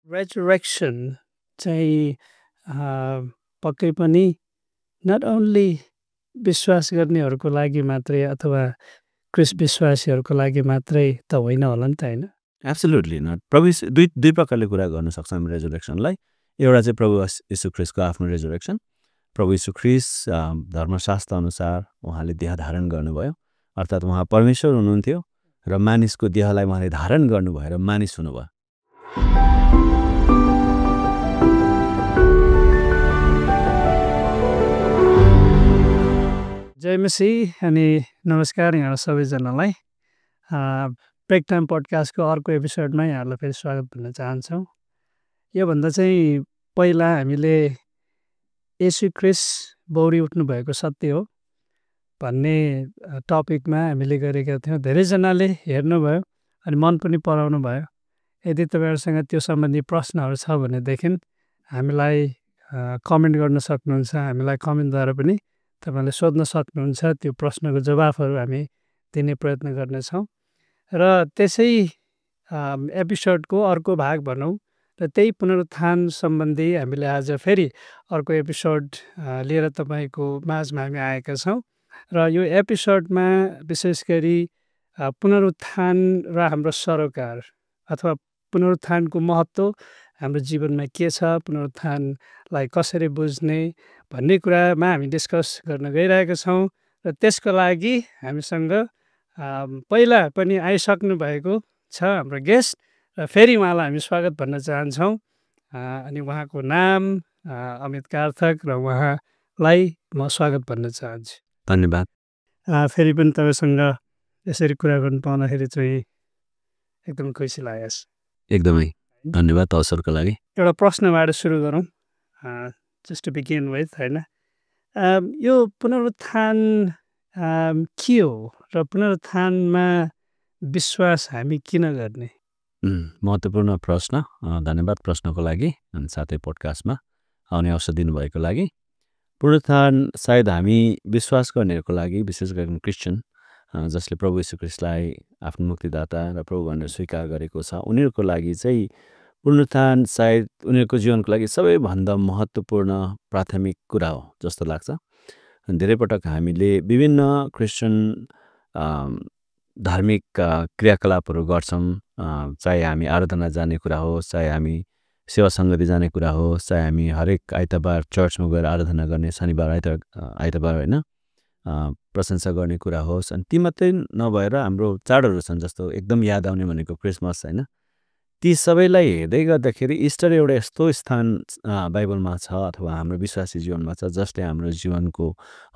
Resurrection चाहिँ पक्कै पनि नट ओन्ली विश्वास गर्नेहरूको लागि मात्रै अथवा क्रिस्ट विश्वासीहरूको लागि मात्रै त होइन होला नि त होइन? Absolutely not. प्रभु दुई प्रकारले कुरा गर्न सक्छौँ हामी रेजरेक्सनलाई। एउटा चाहिँ प्रभु यीशु ख्रीष्टको आफ्नो रेजरेक्सन। प्रभु यीशु ख्रीष्ट धर्मशास्त्र अनुसार उहाँले देह धारण गर्नुभयो, अर्थात् उहाँ परमेश्वर हुनुहुन्थ्यो र मानिसको देहलाई उहाँले धारण गर्नुभयो र मानिस हुनुभयो। जय मसीह अनि नमस्कार यहाँलाई सबैजनालाई। ब्रेक टाइम पोडकास्टको अर्को एपिसोडमा यहाँहरूलाई फेरि स्वागत भन्न चाहन्छौँ। योभन्दा चाहिँ पहिला हामीले येशू ख्रीष्ट बौरी उठ्नुभएको सत्य हो भन्ने टपिकमा हामीले गरेका थियौँ। धेरैजनाले हेर्नुभयो अनि मन पनि पराउनु भयो। यदि तपाईँहरूसँग त्यो सम्बन्धी प्रश्नहरू छ भनेदेखि हामीलाई कमेन्ट गर्न सक्नुहुन्छ। हामीलाई कमेन्टद्वारा पनि तपाईँले सोध्न सक्नुहुन्छ। त्यो प्रश्नको जवाफहरू हामी दिने प्रयत्न गर्नेछौँ। र त्यसै एपिसोडको अर्को भाग भनौँ र त्यही पुनरुत्थान सम्बन्धी हामीले आज फेरि अर्को एपिसोड लिएर तपाईँको माझमा हामी आएका छौँ। र यो एपिसोडमा विशेष गरी पुनरुत्थान र हाम्रो सरोकार अथवा पुनरुत्थानको महत्त्व हाम्रो जीवनमा के छ, पुनरुत्थानलाई कसरी बुझ्ने भन्ने कुरामा हामी डिस्कस गर्न गइरहेका छौँ। र त्यसको लागि हामीसँग पहिला पनि आइसक्नु भएको छ हाम्रो गेस्ट र फेरि उहाँलाई हामी स्वागत भन्न चाहन्छौँ। अनि उहाँको नाम अमित कार्थक र उहाँलाई म स्वागत भन्न चाहन्छु। धन्यवाद। फेरि पनि तपाईँसँग यसरी कुरा गर्नु पाउँदाखेरि चाहिँ एकदम खुसी लागेको छ। एकदमै धन्यवाद अवसरको लागि। एउटा प्रश्नबाट सुरु गरौँ, जस्ट टु बिगिन विथ, होइन? यो पुनरुत्थान के हो र पुनरुत्थानमा विश्वास हामी किन गर्ने? महत्त्वपूर्ण प्रश्न। धन्यवाद प्रश्नको लागि अनि साथै पोडकास्टमा आउने अवसर दिनुभएको लागि। पुनरुत्थान सायद हामी विश्वास गर्नेहरूको लागि, विशेष गरी क्रिस्चियन जसले प्रभु यीशु ख्रीष्टलाई आफ्नो मुक्तिदाता र प्रभु भनेर स्वीकार गरेको छ, उनीहरूको लागि चाहिँ पुनरुत्थान सायद उनीहरूको जीवनको लागि सबैभन्दा महत्त्वपूर्ण प्राथमिक कुरा हो जस्तो लाग्छ। धेरै पटक हामीले विभिन्न क्रिस्चियन धार्मिक क्रियाकलापहरू गर्छौँ, चाहे हामी आराधना जाने कुरा होस्, चाहे हामी सेवा सङ्गति जाने कुरा होस्, चाहे हामी हरेक आइतबार चर्चमा गएर आराधना गर्ने, शनिबार आइतबार होइन प्रशंसा गर्ने कुरा होस्। अनि ती मात्रै नभएर हाम्रो चाडहरू छन्, जस्तो एकदम याद आउने भनेको क्रिसमस, होइन? ती सबैलाई हेर्दै गर्दाखेरि इस्टर एउटा यस्तो स्थान बाइबलमा छ अथवा हाम्रो विश्वासी जीवनमा छ जसले हाम्रो जीवनको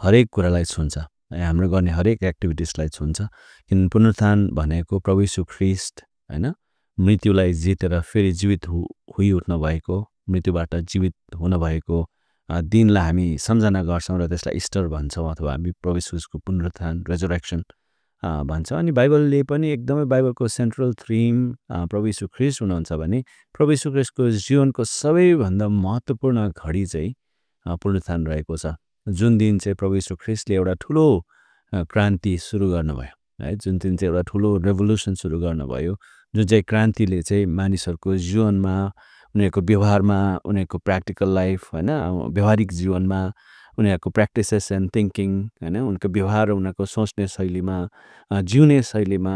हरेक कुरालाई छुन्छ, हाम्रो गर्ने हरेक एक्टिभिटिजलाई छुन्छ। किन पुनरुत्थान भनेको प्रभु यीशु ख्रीष्ट, होइन, मृत्युलाई जितेर फेरि जीवित उठ्न भएको, मृत्युबाट जीवित हुन भएको दिनलाई हामी सम्झना गर्छौँ र त्यसलाई इस्टर भन्छौँ अथवा हामी प्रभु यीशुको पुनरुत्थान रेजरेक्सन भन्छ। अनि बाइबलले पनि एकदमै बाइबलको सेन्ट्रल थीम प्रभु यीशु ख्रीष्ट हुनुहुन्छ भने प्रभु यीशु ख्रीष्टको जीवनको सबैभन्दा महत्त्वपूर्ण घडी चाहिँ पुनरुत्थान रहेको छ, जुन दिन चाहिँ प्रभु यीशु ख्रीष्टले एउटा ठुलो क्रान्ति सुरु गर्नुभयो, है, जुन दिन चाहिँ एउटा ठुलो रेभोल्युसन सुरु गर्नुभयो, जुन चाहिँ क्रान्तिले चाहिँ मानिसहरूको जीवनमा, उनीहरूको व्यवहारमा, उनीहरूको प्र्याक्टिकल लाइफ, होइन, व्यवहारिक जीवनमा, उनीहरूको प्र्याक्टिसेस एन्ड थिङ्किङ, होइन, उनीहरूको व्यवहार, उनीहरूको सोच्ने शैलीमा, जिउने शैलीमा,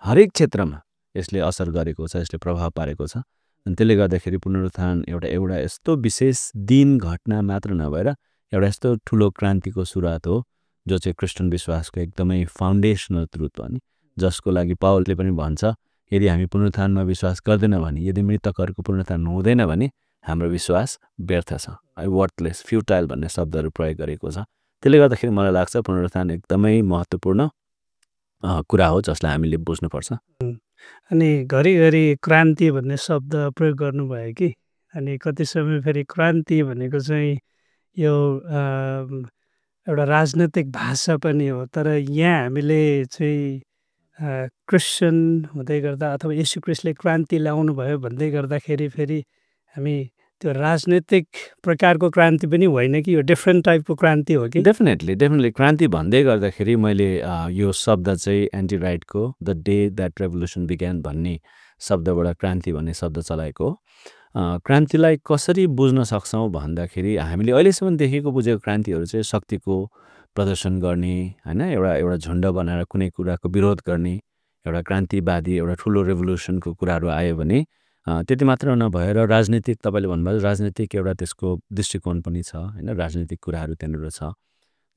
हरेक क्षेत्रमा यसले असर गरेको छ, यसले प्रभाव पारेको छ। अनि त्यसले गर्दाखेरि पुनरुत्थान एउटा यस्तो विशेष दिन घटना मात्र नभएर एउटा यस्तो ठुलो क्रान्तिको सुरुवात हो जो चाहिँ क्रिस्चियन विश्वासको एकदमै फाउन्डेसनल ट्रुथ हो नि, जसको लागि पावलले पनि भन्छ, यदि हामी पुनरुत्थानमा विश्वास गर्दैन भने, यदि मृतकहरूको पुनरुत्थान हुँदैन भने हाम्रो विश्वास व्यर्थ छ, वर्थलेस, फ्युटाइल भन्ने शब्दहरू प्रयोग गरेको छ। त्यसले गर्दाखेरि मलाई लाग्छ पुनरुत्थान एकदमै महत्त्वपूर्ण कुरा हो जसलाई हामीले बुझ्नुपर्छ। अनि घरिघरि क्रान्ति भन्ने शब्द प्रयोग गर्नुभयो कि, अनि कति समय फेरि क्रान्ति भनेको चाहिँ यो एउटा राजनैतिक भाषा पनि हो। तर यहाँ हामीले चाहिँ क्रिस्चियन हुँदै गर्दा अथवा येशू ख्रीष्टले क्रान्ति ल्याउनु भयो भन्दै गर्दाखेरि फेरि हामी त्यो राजनैतिक प्रकारको क्रान्ति पनि होइन कि, यो डिफ्रेन्ट टाइपको क्रान्ति हो कि? डेफिनेटली क्रान्ति भन्दै गर्दाखेरि मैले यो शब्द चाहिँ एन्टी राइटको द डे द्याट रेभोल्युसन बिग्यान भन्ने शब्दबाट क्रान्ति भन्ने शब्द चलाएको हो। क्रान्तिलाई कसरी बुझ्न सक्छौँ भन्दाखेरि हामीले अहिलेसम्म देखेको बुझेको क्रान्तिहरू चाहिँ शक्तिको प्रदर्शन गर्ने होइन, एउटा झुन्ड बनाएर कुनै कुराको विरोध गर्ने, एउटा क्रान्तिवादी एउटा ठुलो रेभोल्युसनको कुराहरू आयो भने त्यति मात्र नभएर राजनीतिक तपाईँले भन्नुभयो राजनीतिक एउटा त्यसको दृष्टिकोण पनि छ होइन, राजनीतिक कुराहरू त्यहाँनिर छ।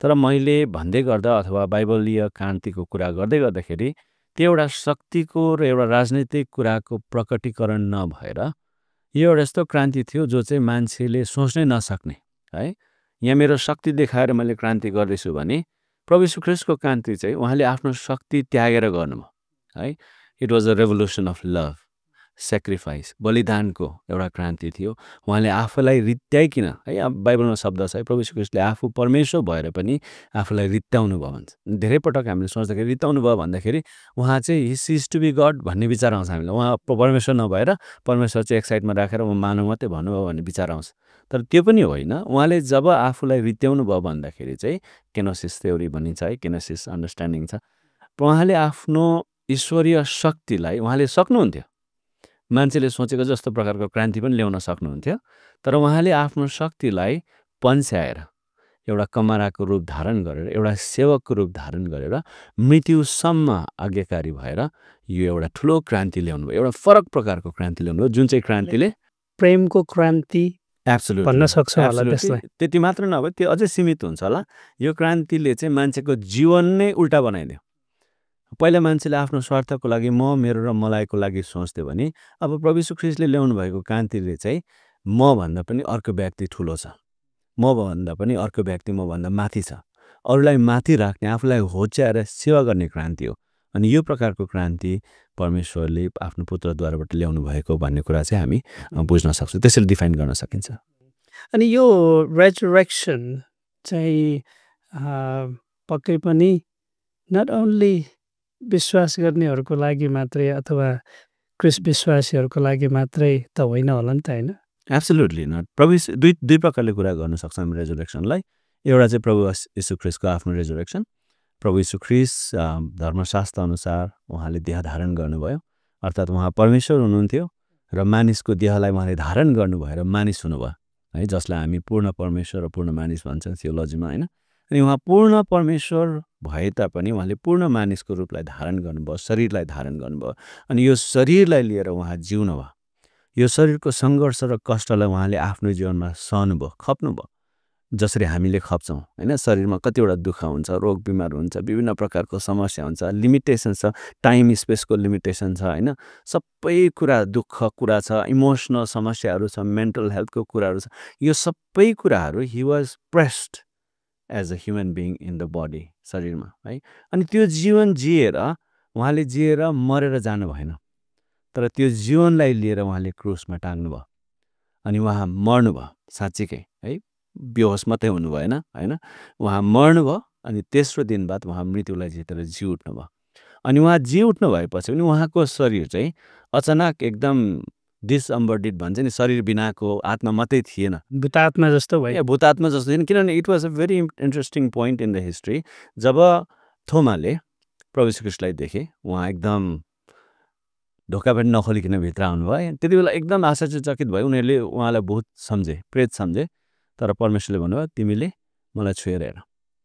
तर मैले भन्दै गर्दा अथवा बाइबलीय क्रान्तिको कुरा गर्दै गर्दाखेरि त्यो एउटा शक्तिको र एउटा राजनीतिक कुराको प्रकटीकरण नभएर यो एउटा यस्तो क्रान्ति थियो जो चाहिँ मान्छेले सोच्नै नसक्ने है। यहाँ मेरो शक्ति देखाएर मैले क्रान्ति गर्दैछु भने प्रभु यीशु ख्रीष्टको क्रान्ति चाहिँ उहाँले आफ्नो शक्ति त्यागेर गर्नुभयो है। It was a revolution of love, sacrifice, बलिदानको एउटा क्रान्ति थियो। उहाँले आफूलाई रित्याइकन है, अब बाइबलमा शब्द छ है, प्रभु यीशु ख्रीष्टले आफू परमेश्वर भएर पनि आफूलाई रित्याउनु भयो भन्छ। धेरै पटक हामीले सोच्दाखेरि रित्याउनु भयो भन्दाखेरि उहाँ चाहिँ he sees to be God भन्ने विचार आउँछ हामीलाई। उहाँ परमेश्वर नभएर परमेश्वर चाहिँ एक साइडमा राखेर म मानव मात्रै भन्नुभयो भन्ने विचार आउँछ। तर त्यो पनि होइन। उहाँले जब आफूलाई रित्याउनु भयो भन्दाखेरि चाहिँ केनोसिस थ्योरी भनिन्छ है, केनोसिस अन्डरस्ट्यान्डिङ छ। उहाँले आफ्नो ईश्वरीय शक्तिलाई उहाँले सक्नुहुन्थ्यो, मान्छेले सोचेको जस्तो प्रकारको क्रान्ति पनि ल्याउन सक्नुहुन्थ्यो। तर उहाँले आफ्नो शक्तिलाई पन्स्याएर एउटा कमराको रूप धारण गरेर एउटा सेवकको रूप धारण गरेर मृत्युसम्म आज्ञाकारी भएर यो एउटा ठुलो क्रान्ति ल्याउनु भयो, एउटा फरक प्रकारको क्रान्ति ल्याउनु भयो, जुन चाहिँ क्रान्तिले प्रेमको क्रान्ति एब्सोल्युटली भन्न सक्छौँ होला त्यसलाई। त्यति मात्र नभए त्यो अझै सीमित हुन्छ होला। यो क्रान्तिले चाहिँ मान्छेको जीवन नै उल्टा बनाइदियो। पहिला मान्छेले आफ्नो स्वार्थको लागि म मेरो र मलाईको लागि सोच्थ्यो भने अब प्रभु यीशु ख्रीष्टले ल्याउनु भएको क्रान्तिले चाहिँ म भन्दा पनि अर्को व्यक्ति ठुलो छ, म भन्दा पनि अर्को व्यक्ति म भन्दा माथि छ, अरूलाई माथि राख्ने, आफूलाई होच्याएर सेवा गर्ने क्रान्ति हो। अनि यो प्रकारको क्रान्ति परमेश्वरले आफ्नो पुत्रद्वाराबाट ल्याउनु भएको भन्ने कुरा चाहिँ हामी बुझ्न सक्छौँ, त्यसरी डिफाइन गर्न सकिन्छ। अनि यो रेजरेक्सन चाहिँ पक्कै पनि नट ओन्ली विश्वास गर्नेहरूको लागि मात्रै अथवा क्रिस्ट विश्वासीहरूको लागि मात्रै त होइन होला नि त, होइन? Absolutely not. प्रभु दुई प्रकारले कुरा गर्न सक्छौँ हामी रेजरेक्सनलाई। एउटा चाहिँ प्रभु यीशु ख्रीष्टको आफ्नो रेजरेक्सन। प्रभु यीशु ख्रीष्ट धर्मशास्त्र अनुसार उहाँले देह धारण गर्नुभयो, अर्थात् उहाँ परमेश्वर हुनुहुन्थ्यो र मानिसको देहलाई उहाँले धारण गर्नु भएर मानिस हुनुभयो है, जसलाई हामी पूर्ण परमेश्वर र पूर्ण मानिस भन्छौँ थियोलोजीमा होइन। अनि उहाँ पूर्ण परमेश्वर भए तापनि उहाँले पूर्ण मानिसको रूपलाई धारण गर्नुभयो, शरीरलाई धारण गर्नुभयो। अनि यो शरीरलाई लिएर उहाँ जिउनु भयो। यो शरीरको सङ्घर्ष र कष्टलाई उहाँले आफ्नो जीवनमा सहनुभयो, खप्नुभयो, जसरी हामीले खप्छौँ होइन। शरीरमा कतिवटा दुःख हुन्छ, रोग बिमार हुन्छ, विभिन्न प्रकारको समस्या हुन्छ, लिमिटेसन छ, टाइम स्पेसको लिमिटेसन छ होइन, सबै कुरा दुःख कुरा छ, इमोसनल समस्याहरू छ, मेन्टल हेल्थको कुराहरू छ। यो सबै कुराहरू he was pressed as a human being in the body, शरीरमा है। अनि त्यो जीवन उहाँले जिएर मरेर जानु भएन, तर त्यो जीवनलाई लिएर उहाँले क्रुसमा टाङ्नु भयो। अनि उहाँ मर्नुभयो साँच्चीकै है, बेहोस मात्रै हुनु भएन होइन, उहाँ मर्नुभयो। अनि तेस्रो दिन बाद उहाँ मृत्युलाई जितेर जी उठ्नु भयो। अनि उहाँ जी उठ्नु भएपछि पनि उहाँको शरीर चाहिँ अचानक एकदम डिसअम्बर्डेड भन्छ नि, शरीर बिनाको आत्मा मात्रै थिएन, भूतात्मा जस्तो भयो। भूतात्मा जस्तो थिएन, किनभने it was a very interesting point in the history. जब थोमाले प्रभु यीशु ख्रीष्टलाई देखे, उहाँ एकदम ढोका पनि नखोलिकन भित्र आउनुभयो। त्यति बेला एकदम आश्चर्यचकित भयो। उनीहरूले उहाँलाई भूत सम्झे, प्रेत सम्झे। तर परमेश्वरले भन्नुभयो तिमीले मलाई छुएर हेर,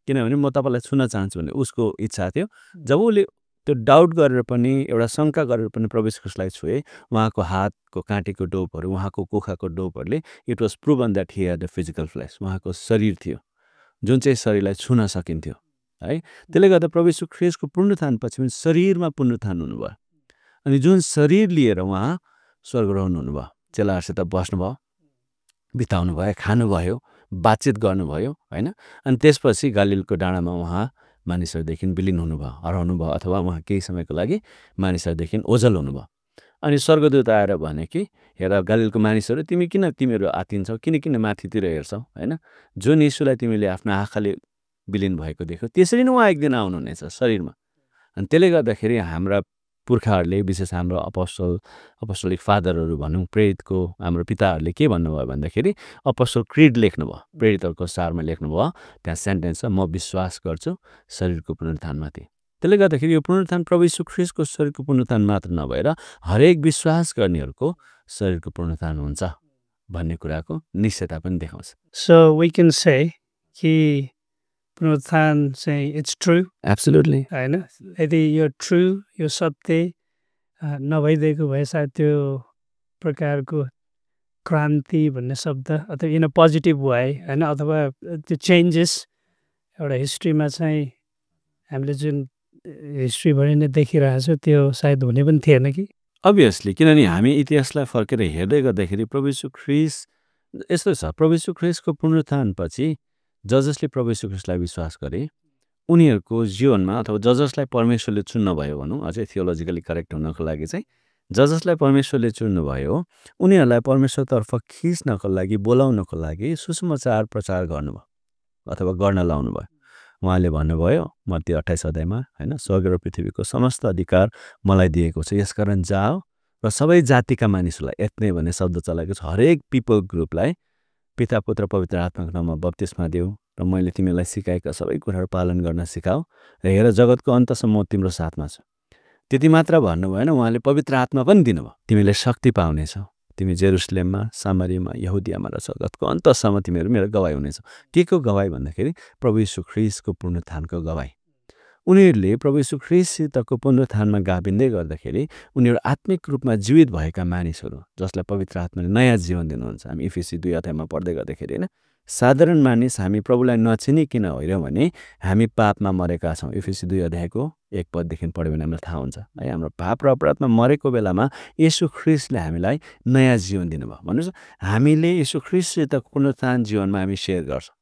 किनभने म तपाईँलाई छुन चाहन्छु भन्ने उसको इच्छा थियो। जब उसले त्यो डाउट गरेर पनि, एउटा शङ्का गरेर पनि प्रभु यीशु ख्रीष्टलाई छुए, उहाँको हातको काँटीको डोपहरू, उहाँको कुखाको डोपहरूले it was proven that he had the physical flesh, उहाँको शरीर थियो जुन चाहिँ शरीरलाई छुन सकिन्थ्यो है। त्यसले गर्दा प्रभु यीशु ख्रीष्टको पुनरुत्थानपछि पनि शरीरमा पुनरुत्थान हुनुभयो। अनि जुन शरीर लिएर उहाँ स्वर्गरोहण हुनुभयो, चेलाहरूसित बस्नुभयो, बिताउनु भयो, खानुभयो, बातचित गर्नुभयो होइन। अनि त्यसपछि गालिलको डाँडामा उहाँ मानिसहरूदेखि विलिन हुनुभयो, हराउनु भयो, अथवा उहाँ केही समयको लागि मानिसहरूदेखि ओझल हुनुभयो। अनि स्वर्गदूत आएर भने कि हेर गालिलको मानिसहरू, तिमीहरू आतिन्छौ, किन माथितिर हेर्छौ होइन, जुन यीशुलाई तिमीले आफ्नो आँखाले विलिन भएको देख्यौ त्यसरी नै उहाँ एक दिन आउनुहुनेछ शरीरमा। अनि त्यसले गर्दाखेरि हाम्रा पुर्खाहरूले, विशेष हाम्रो अपोस्टोलिक फादरहरू भनौँ, प्रेरितको हाम्रो पिताहरूले के भन्नुभयो भन्दाखेरि अपोस्टल क्रिड लेख्नुभयो, प्रेरितहरूको सारमा लेख्नुभयो, त्यहाँ सेन्टेन्स छ, म विश्वास गर्छु शरीरको पुनरुत्थानमाथि। त्यसले गर्दाखेरि यो पुनरुत्थान प्रभु यीशु ख्रीष्टको शरीरको पुनरुत्थान मात्र नभएर हरेक विश्वास गर्नेहरूको शरीरको पुनरुत्थान हुन्छ भन्ने कुराको निश्चयता पनि देखाउँछ। So we can say कि पुनरुत्थान चाहिँ इट्स ट्रु एब्सोल्युटली होइन, यदि यो ट्रु यो सत्य नभइदिएको भए सायद त्यो प्रकारको क्रान्ति भन्ने शब्द अथवा इन अ पोजिटिभ वे होइन, अथवा त्यो चेन्जेस एउटा हिस्ट्रीमा चाहिँ हामीले जुन हिस्ट्रीभरि नै देखिरहेको छ त्यो सायद हुने पनि थिएन कि। अभियसली, किनभने हामी इतिहासलाई फर्केर हेर्दै गर्दाखेरि प्रभु यीशु ख्रीष्ट यस्तो छ, प्रभु यीशु ख्रीष्टको पुनरुत्थानपछि जसले प्रभु यीशु ख्रीष्टलाई विश्वास गरे उनीहरूको जीवनमा अथवा जसलाई परमेश्वरले चुन्नुभयो भनौँ, अझै थियोलोजिकली करेक्ट हुनको लागि चाहिँ जसलाई परमेश्वरले चुन्नुभयो उनीहरूलाई परमेश्वरतर्फ खिच्नको लागि बोलाउनको लागि सुसमाचार प्रचार गर्नुभयो अथवा गर्न लाउनु भयो। उहाँले भन्नुभयो मत्ती 28 अध्यायमा होइन, स्वर्ग र पृथ्वीको समस्त अधिकार मलाई दिएको छ, यसकारण जाओ र सबै जातिका मानिसहरूलाई, एथ्ने भन्ने शब्द चलाएको छ, हरेक पिपल ग्रुपलाई पिता पुत्र पवित्र आत्माको नाममा बप्तिस्मा देऊ र मैले तिमीलाई सिकाएका सबै कुराहरू पालन गर्न सिकाऊ र हेर जगतको अन्तसम्म तिम्रो साथमा छु। त्यति मात्र भन्नु भएन, उहाँले पवित्र आत्मा पनि दिनुभयो, तिमीले शक्ति पाउनेछौ, तिमी जेरुसलेममा सामरीमा यहुदियामा र जगतको अन्तसम्म तिमीहरू मेरो गवाई हुनेछौ। के को गवाई भन्दाखेरि प्रभु यीशु ख्रीष्टको पुनरुत्थानको गवाई। उनीहरूले प्रभु यीशु ख्रीष्टको पुनरुत्थानमा गाभिँदै गर्दाखेरि उनीहरू आत्मिक रूपमा जीवित भएका मानिसहरू जसलाई पवित्र आत्माले नयाँ जीवन दिनुहुन्छ। हामी इफिसी 2 अध्यायमा पढ्दै गर्दाखेरि होइन, साधारण मानिस हामी प्रभुलाई नचिनिकन होइनौँ भने हामी पापमा मरेका छौँ। इफिसी 2 अध्यायको 1 पददेखि पढ्यो भने हामीलाई थाहा हुन्छ है, हाम्रो पाप र अपराधमा मरेको बेलामा यीशु ख्रीष्टले हामीलाई नयाँ जीवन दिनुभयो। भन्नुहोस्, हामीले यीशु ख्रीष्टसितको पुनरुत्थान जीवनमा हामी सेयर गर्छौँ।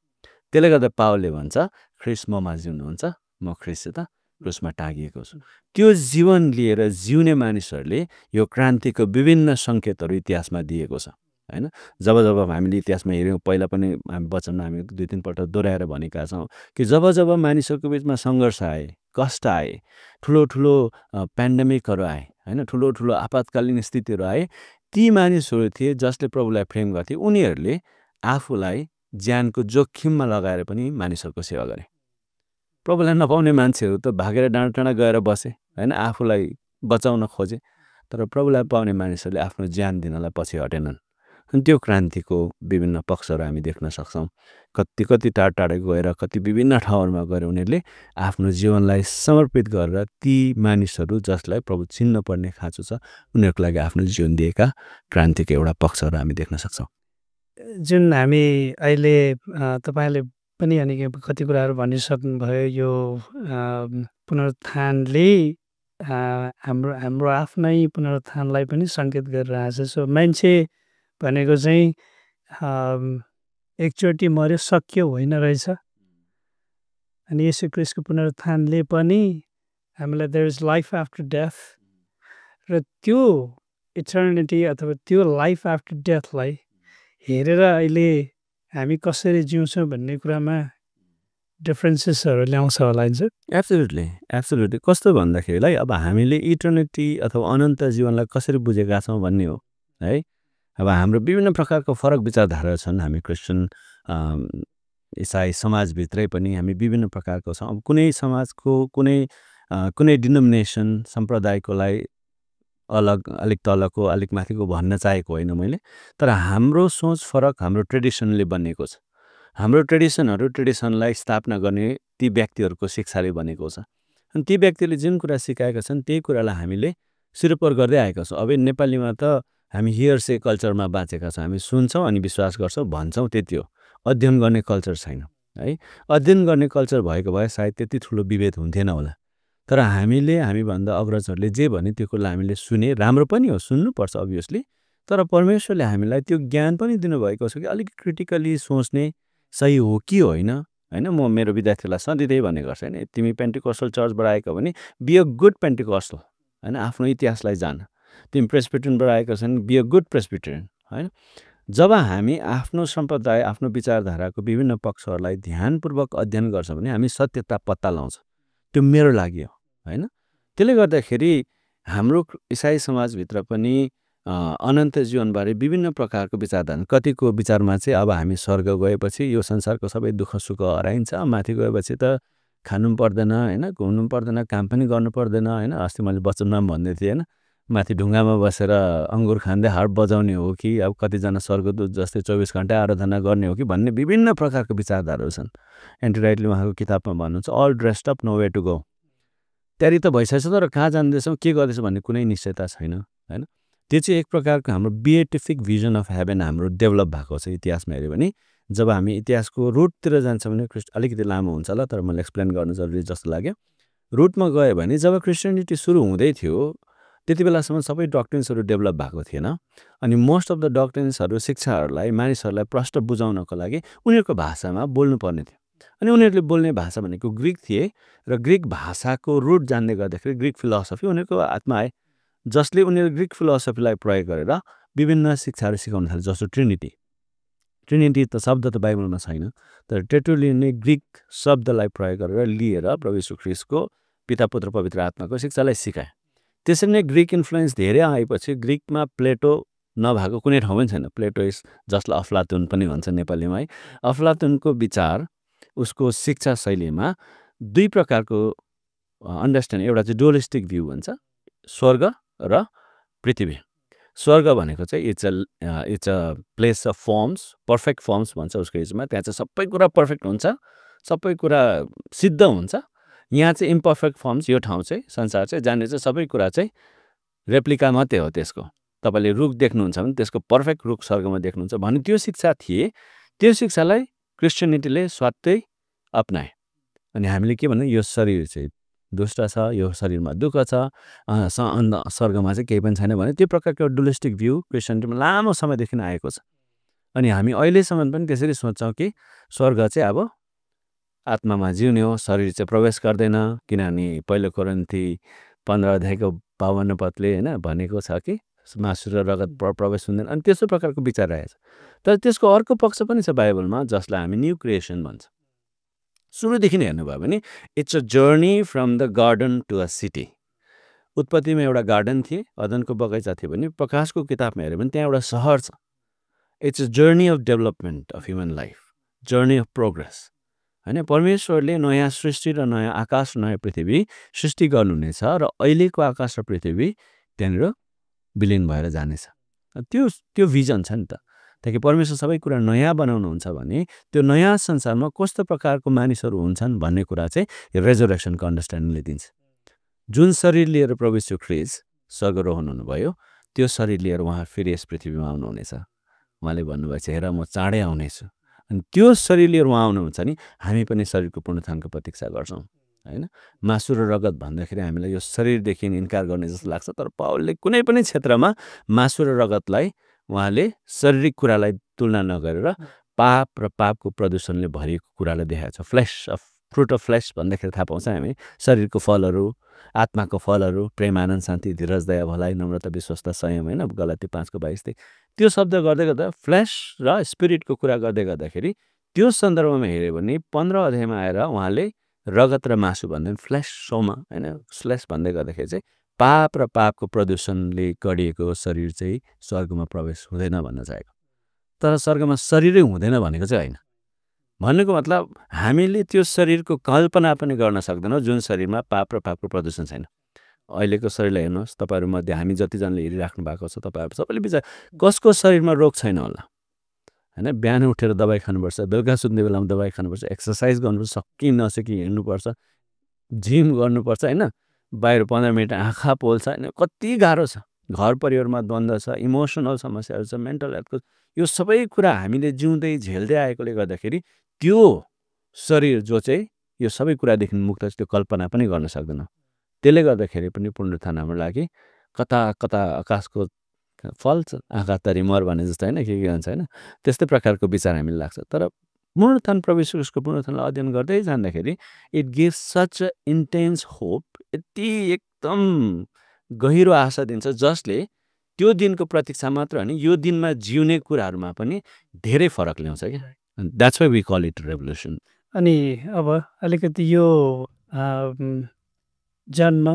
त्यसले गर्दा पावलले भन्छ ख्रीष्ट ममा जिउनुहुन्छ, म ख्रीष्टसित क्रुसमा टाँगिएको छु। त्यो जीवन लिएर जिउने मानिसहरूले यो क्रान्तिको विभिन्न सङ्केतहरू इतिहासमा दिएको छ होइन। जब जब हामीले इतिहासमा हेऱ्यौँ, पहिला पनि हामी वचनमा हामी 2-3 पल्ट दोहोऱ्याएर भनेका छौँ कि जब जब मानिसहरूको बिचमा सङ्घर्ष आए, कष्ट आए, ठुलो ठुलो पेन्डेमिकहरू आए होइन, ठुलो ठुलो आपतकालीन स्थितिहरू आए, ती मानिसहरू थिए जसले प्रभुलाई प्रेम गर्थे, उनीहरूले आफूलाई ज्यानको जोखिममा लगाएर पनि मानिसहरूको सेवा गरे। प्रभुलाई नपाउने मान्छेहरू त भागेर डाँडा डाँडा गएर बसे होइन, आफूलाई बचाउन खोजे, तर प्रभुलाई पाउने मानिसहरूले आफ्नो ज्यान दिनलाई पछि हटेनन्। अनि त्यो क्रान्तिको विभिन्न पक्षहरू हामी देख्न सक्छौँ। कति कति टाढा टाढा गएर, कति विभिन्न ठाउँहरूमा गएर उनीहरूले आफ्नो जीवनलाई समर्पित गरेर ती मानिसहरू जसलाई प्रभु चिन्न पर्ने खाँचो छ उनीहरूको लागि आफ्नो जीवन दिएका क्रान्तिको एउटा पक्षहरू हामी देख्न सक्छौँ। जुन हामी अहिले तपाईँले पनि अनि कति कुराहरू भनिसक्नुभयो, यो पुनरुत्थानले हाम्रो आफ्नै पुनरुत्थानलाई पनि सङ्केत गरिरहेछ। सो मान्छे भनेको चाहिँ एकचोटि मर्यो सक्यो होइन रहेछ। अनि येशू ख्रीष्टको पुनरुत्थानले पनि हामीलाई there is life after death र त्यो इटर्निटी अथवा त्यो लाइफ आफ्टर डेथलाई हेरेर अहिले हामी कसरी जिउँछौँ भन्ने कुरामा डिफ्रेन्सेसहरू ल्याउँछ होला नि सर। Absolutely absolutely. कस्तो भन्दाखेरिलाई अब हामीले इटर्निटी अथवा अनन्त जीवनलाई कसरी बुझेका छौँ भन्ने हो है। अब हाम्रो विभिन्न प्रकारको फरक विचारधारा छन्। हामी क्रिस्चियन इसाई समाजभित्रै पनि हामी विभिन्न प्रकारको छौँ। अब कुनै समाजको कुनै डिनोमिनेसन सम्प्रदायकोलाई अलग, अलिक तलको, अलिक माथिको भन्न चाहेको होइन मैले, तर हाम्रो सोच फरक हाम्रो ट्रेडिसनले बनेको छ। हाम्रो ट्रेडिसनलाई स्थापना गर्ने ती व्यक्तिहरूको शिक्षाले बनेको छ। अनि ती व्यक्तिले जुन कुरा सिकाएका छन् त्यही कुरालाई हामीले सिरोपर गर्दै आएका छौँ। अब नेपालीमा त हामी हियरसे कल्चरमा बाँचेका छौँ। हामी सुन्छौँ अनि विश्वास गर्छौँ, भन्छौँ, त्यति हो। अध्ययन गर्ने कल्चर छैन है। अध्ययन गर्ने कल्चर भएको भए सायद त्यति ठुलो विभेद हुन्थेन होला। तर हामीभन्दा अग्रजहरूले जे भने त्यो कुरालाई हामीले सुने, राम्रो पनि हो, सुन्नुपर्छ अभियसली। तर परमेश्वरले हामीलाई त्यो ज्ञान पनि दिनुभएको छ कि अलिक क्रिटिकली सोच्ने सही हो कि होइन होइन। म मेरो विद्यार्थीलाई सधैँ त्यही भन्ने गर्छु होइन, तिमी पेन्टिकोस्टल चर्चबाट आएको भने बी अ गुड पेन्टिकोस्टल होइन, आफ्नो इतिहासलाई जान। तिमी प्रेस्बिटेरियनबाट आएको छन्, बी अ गुड प्रेस्बिटेरियन होइन। जब हामी आफ्नो सम्प्रदाय, आफ्नो विचारधाराको विभिन्न पक्षहरूलाई ध्यानपूर्वक अध्ययन गर्छौँ भने हामी सत्यता पत्ता लगाउँछौँ। त्यो मेरो लागि हो होइन। त्यसले गर्दाखेरि हाम्रो इसाई समाजभित्र पनि अनन्त जीवनबारे विभिन्न प्रकारको विचारधारा। कतिको विचारमा चाहिँ अब हामी स्वर्ग गएपछि यो संसारको सबै दुःख सुख हराइन्छ, माथि गएपछि त खानु पनि पर्दैन होइन, घुम्नु पनि पर्दैन, काम पनि गर्नु पर्दैन होइन। अस्ति मैले वचनमा भन्दै थिएँ होइन, माथि ढुङ्गामा बसेर अङ्गुर खाँदै हार्प बजाउने हो कि अब कतिजना स्वर्गदूत जस्तै 24 घन्टा आराधना गर्ने हो कि भन्ने विभिन्न प्रकारको विचारधाराहरू छन्। एन्ड्रु राइटले उहाँको किताबमा भन्नुहुन्छ all dressed up no way to go. तयारी त भइसकेछ तर कहाँ जाँदैछौँ के गर्दैछौँ भन्ने कुनै निश्चयता छैन होइन। त्यो चाहिँ एक प्रकारको हाम्रो बिएटिफिक भिजन अफ हेभेन हाम्रो डेभलप भएको छ इतिहासमा हेऱ्यो भने। जब हामी इतिहासको रुटतिर जान्छौँ भने अलिकति लामो हुन्छ होला तर मैले एक्सप्लेन गर्नु जरुरी जस्तो लाग्यो। रुटमा गयो भने जब क्रिस्चियनिटी सुरु हुँदै थियो त्यति बेलासम्म सबै डक्ट्रिन्सहरू डेभलप भएको थिएन। अनि मोस्ट अफ द डक्ट्रिन्सहरू शिक्षाहरूलाई मानिसहरूलाई प्रष्ट बुझाउनको लागि उनीहरूको भाषामा बोल्नुपर्ने थियो। अनि उनीहरूले बोल्ने भाषा भनेको ग्रिक थिए र ग्रिक भाषाको रुट जान्दै गर्दाखेरि ग्रिक फिलोसफी उनीहरूको हातमा आए जसले उनीहरू ग्रिक फिलोसफीलाई प्रयोग गरेर विभिन्न शिक्षाहरू सिकाउन थाले जस्तो ट्रिनिटी। ट्रिनिटी त शब्द त बाइबलमा छैन तर टेर्टुलियनले ग्रिक शब्दलाई प्रयोग गरेर लिएर प्रभु यीशु ख्रीष्टको पिता पुत्र पवित्र आत्माको शिक्षालाई सिकाए। त्यसरी नै ग्रिक इन्फ्लुएन्स धेरै आएपछि ग्रिकमा प्लेटो नभएको कुनै ठाउँ पनि छैन। प्लेटो इज जसलाई अफलातुन पनि भन्छ नेपालीमा है। अफलातुनको विचार उसको शिक्षा शैलीमा दुई प्रकारको अन्डरस्ट्यान्ड, एउटा चाहिँ डुअलिस्टिक भ्यू भन्छ स्वर्ग र पृथ्वी। स्वर्ग भनेको चाहिँ it's a place of firms, perfect firms भन्छ उसको एजमा। त्यहाँ चाहिँ सबै कुरा पर्फेक्ट हुन्छ, सबै कुरा सिद्ध हुन्छ। यहाँ चाहिँ इम्पर्फेक्ट फर्म्स, यो ठाउँ चाहिँ संसार चाहिँ जहाँनिर चाहिँ सबै कुरा चाहिँ रेप्लिका मात्रै हो त्यसको। तपाईँले रुख देख्नुहुन्छ भने त्यसको पर्फेक्ट रुख स्वर्गमा देख्नुहुन्छ भने त्यो शिक्षा थिए। त्यो शिक्षालाई क्रिस्चियनिटीले स्वात्तै अपनाए। अनि हामीले के भन्नु यो शरीर चाहिँ दुष्ट छ, यो शरीरमा दुःख छ, स्वर्गमा चाहिँ केही पनि छैन भने त्यो प्रकारको डुअलिस्टिक भ्यू क्रिस्चियनिटीमा लामो समयदेखि आएको छ। अनि हामी अहिलेसम्म पनि त्यसरी सोच्छौँ कि स्वर्ग चाहिँ अब आत्मामा जिउने हो, शरीर चाहिँ प्रवेश गर्दैन। किनभने पहिलो कोरिन्थी 15 अध्यायको 52 पदले होइन भनेको छ कि मासु र रगत प्रवेश हुँदैन। अनि त्यस्तो प्रकारको विचार रहेछ। तर त्यसको अर्को पक्ष पनि छ बाइबलमा जसलाई हामी न्यू क्रिएसन भन्छ। सुरुदेखि नै हेर्नुभयो भने it's a journey from the garden to a city. उत्पत्तिमा एउटा गार्डन थिए, अदनको बगैँचा थियो भने प्रकाशको किताबमा हेऱ्यो भने त्यहाँ एउटा सहर छ। It's a journey of development of human life, journey of progress होइन। परमेश्वरले नयाँ सृष्टि र नयाँ आकाश, नयाँ पृथ्वी सृष्टि गर्नुहुनेछ र अहिलेको आकाश र पृथ्वी त्यहाँनिर विलिन भएर जानेछ। त्यो भिजन छ नि त। ताकि परमेश्वर सबै कुरा नयाँ बनाउनुहुन्छ भने त्यो नयाँ संसारमा कस्तो प्रकारको मानिसहरू हुन्छन् भन्ने कुरा चाहिँ रेजरेक्सनको अन्डरस्ट्यान्डिङले दिन्छ। जुन शरीर लिएर प्रभु यीशु ख्रीष्ट स्वर्गारोहण हुनुभयो त्यो शरीर लिएर उहाँ फेरि यस पृथ्वीमा आउनुहुनेछ। उहाँले भन्नुभएको छ हेर म चाँडै आउनेछु। अनि त्यो शरीर लिएर उहाँ आउनुहुन्छ नि हामी पनि शरीरको पुनरुत्थानको प्रतीक्षा गर्छौँ होइन। मासु र रगत भन्दाखेरि हामीलाई यो शरीरदेखि इन्कार गर्ने जस्तो लाग्छ तर पावलले कुनै पनि क्षेत्रमा मासु र रगतलाई उहाँले शारीरिक कुरालाई तुलना नगरेर पाप र पापको प्रदूषणले भरिएको कुरालाई देखाएको छ। Flesh of fruit of flesh भन्दाखेरि थाहा पाउँछ हामी शरीरको फलहरू, आत्माको फलहरू, प्रेम, आनन्द, शान्ति, धीरज, दया, भलाइ, नम्रता, विश्वस्ता, संयम होइन। गलाती 5:22 त्यो शब्द गर्दै गर्दा फ्लेस र स्पिरिटको कुरा गर्दै गर्दाखेरि त्यो सन्दर्भमा हेऱ्यो भने 15 अध्यायमा आएर उहाँले रगत र मासु भन्दैन फ्लेस सोमा होइन। फ्लेस भन्दै गर्दाखेरि चाहिँ पाप र पापको प्रदूषणले गरिएको शरीर चाहिँ स्वर्गमा प्रवेश हुँदैन भन्न चाहेको। तर स्वर्गमा शरीरै हुँदैन भनेको चाहिँ होइन। भन्नुको मतलब हामीले त्यो शरीरको कल्पना पनि गर्न सक्दैनौँ जुन शरीरमा पाप र पापको प्रदूषण छैन। अहिलेको शरीरलाई हेर्नुहोस्, तपाईँहरूमध्ये हामी जतिजनाले हेरिराख्नु भएको छ तपाईँहरू सबैले विचार कसको शरीरमा रोग छैन होला होइन। बिहान उठेर दबाई खानुपर्छ, बेलुका सुत्ने बेलामा दबाई खानुपर्छ, एक्सर्साइज गर्नुपर्छ, सकि नसकि हिँड्नुपर्छ, जिम गर्नुपर्छ होइन। बाहिर 15 मिनट आँखा पोल्छ होइन। कति गाह्रो छ। घर परिवारमा द्वन्द्व छ, इमोसनल समस्याहरू छ, मेन्टल हेल्थको यो सबै कुरा हामीले जिउँदै झेल्दै आएकोले गर्दाखेरि त्यो शरीर जो चाहिँ यो सबै कुरादेखि मुक्त छ त्यो कल्पना पनि गर्न सक्दैन। त्यसले गर्दाखेरि पनि पुनरुत्थान हाम्रो लागि कता कता आकाशको फल छ, आँखा तरी मर भने जस्तो होइन के भन्छ होइन। त्यस्तै प्रकारको विचार हामीलाई लाग्छ। तर पुनरुत्थान प्रभु यीशुको पुनरुत्थानलाई अध्ययन गर्दै जाँदाखेरि it gives such a intense hope, यति एकदम गहिरो आशा दिन्छ जसले त्यो दिनको प्रतीक्षा मात्र होइन यो दिनमा जिउने कुराहरूमा पनि धेरै फरक ल्याउँछ क्या। That's why we call it revolution. अनि अब अलिकति यो जन्म,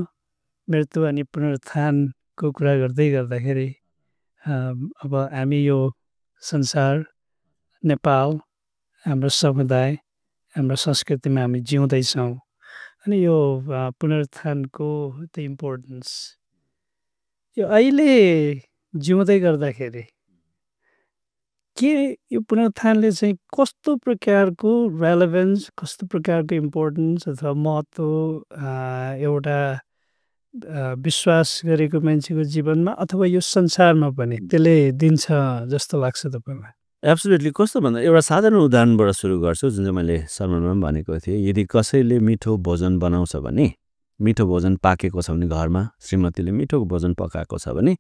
मृत्यु अनि पुनरुत्थानको कुरा गर्दै गर्दाखेरि अब हामी यो संसार, नेपाल, हाम्रो समुदाय, हाम्रो संस्कृतिमा हामी जिउँदैछौँ। अनि यो पुनरुत्थानको द इम्पोर्टेन्स यो अहिले जिउँदै गर्दाखेरि के यो पुनरुत्थानले चाहिँ कस्तो प्रकारको रेलेभेन्स, कस्तो प्रकारको इम्पोर्टेन्स अथवा महत्त्व एउटा विश्वास गरेको मान्छेको जीवनमा अथवा यो संसारमा पनि त्यसले दिन्छ जस्तो लाग्छ तपाईँलाई? एब्सोल्युटली। कस्तो भन्दा एउटा साधारण उदाहरणबाट सुरु गर्छु, जुन चाहिँ मैले सर्मनमा पनि भनेको थिएँ। यदि कसैले मिठो भोजन बनाउँछ भने, मिठो भोजन पाकेको छ भने, घरमा श्रीमतीले मिठो भोजन पकाएको छ भने,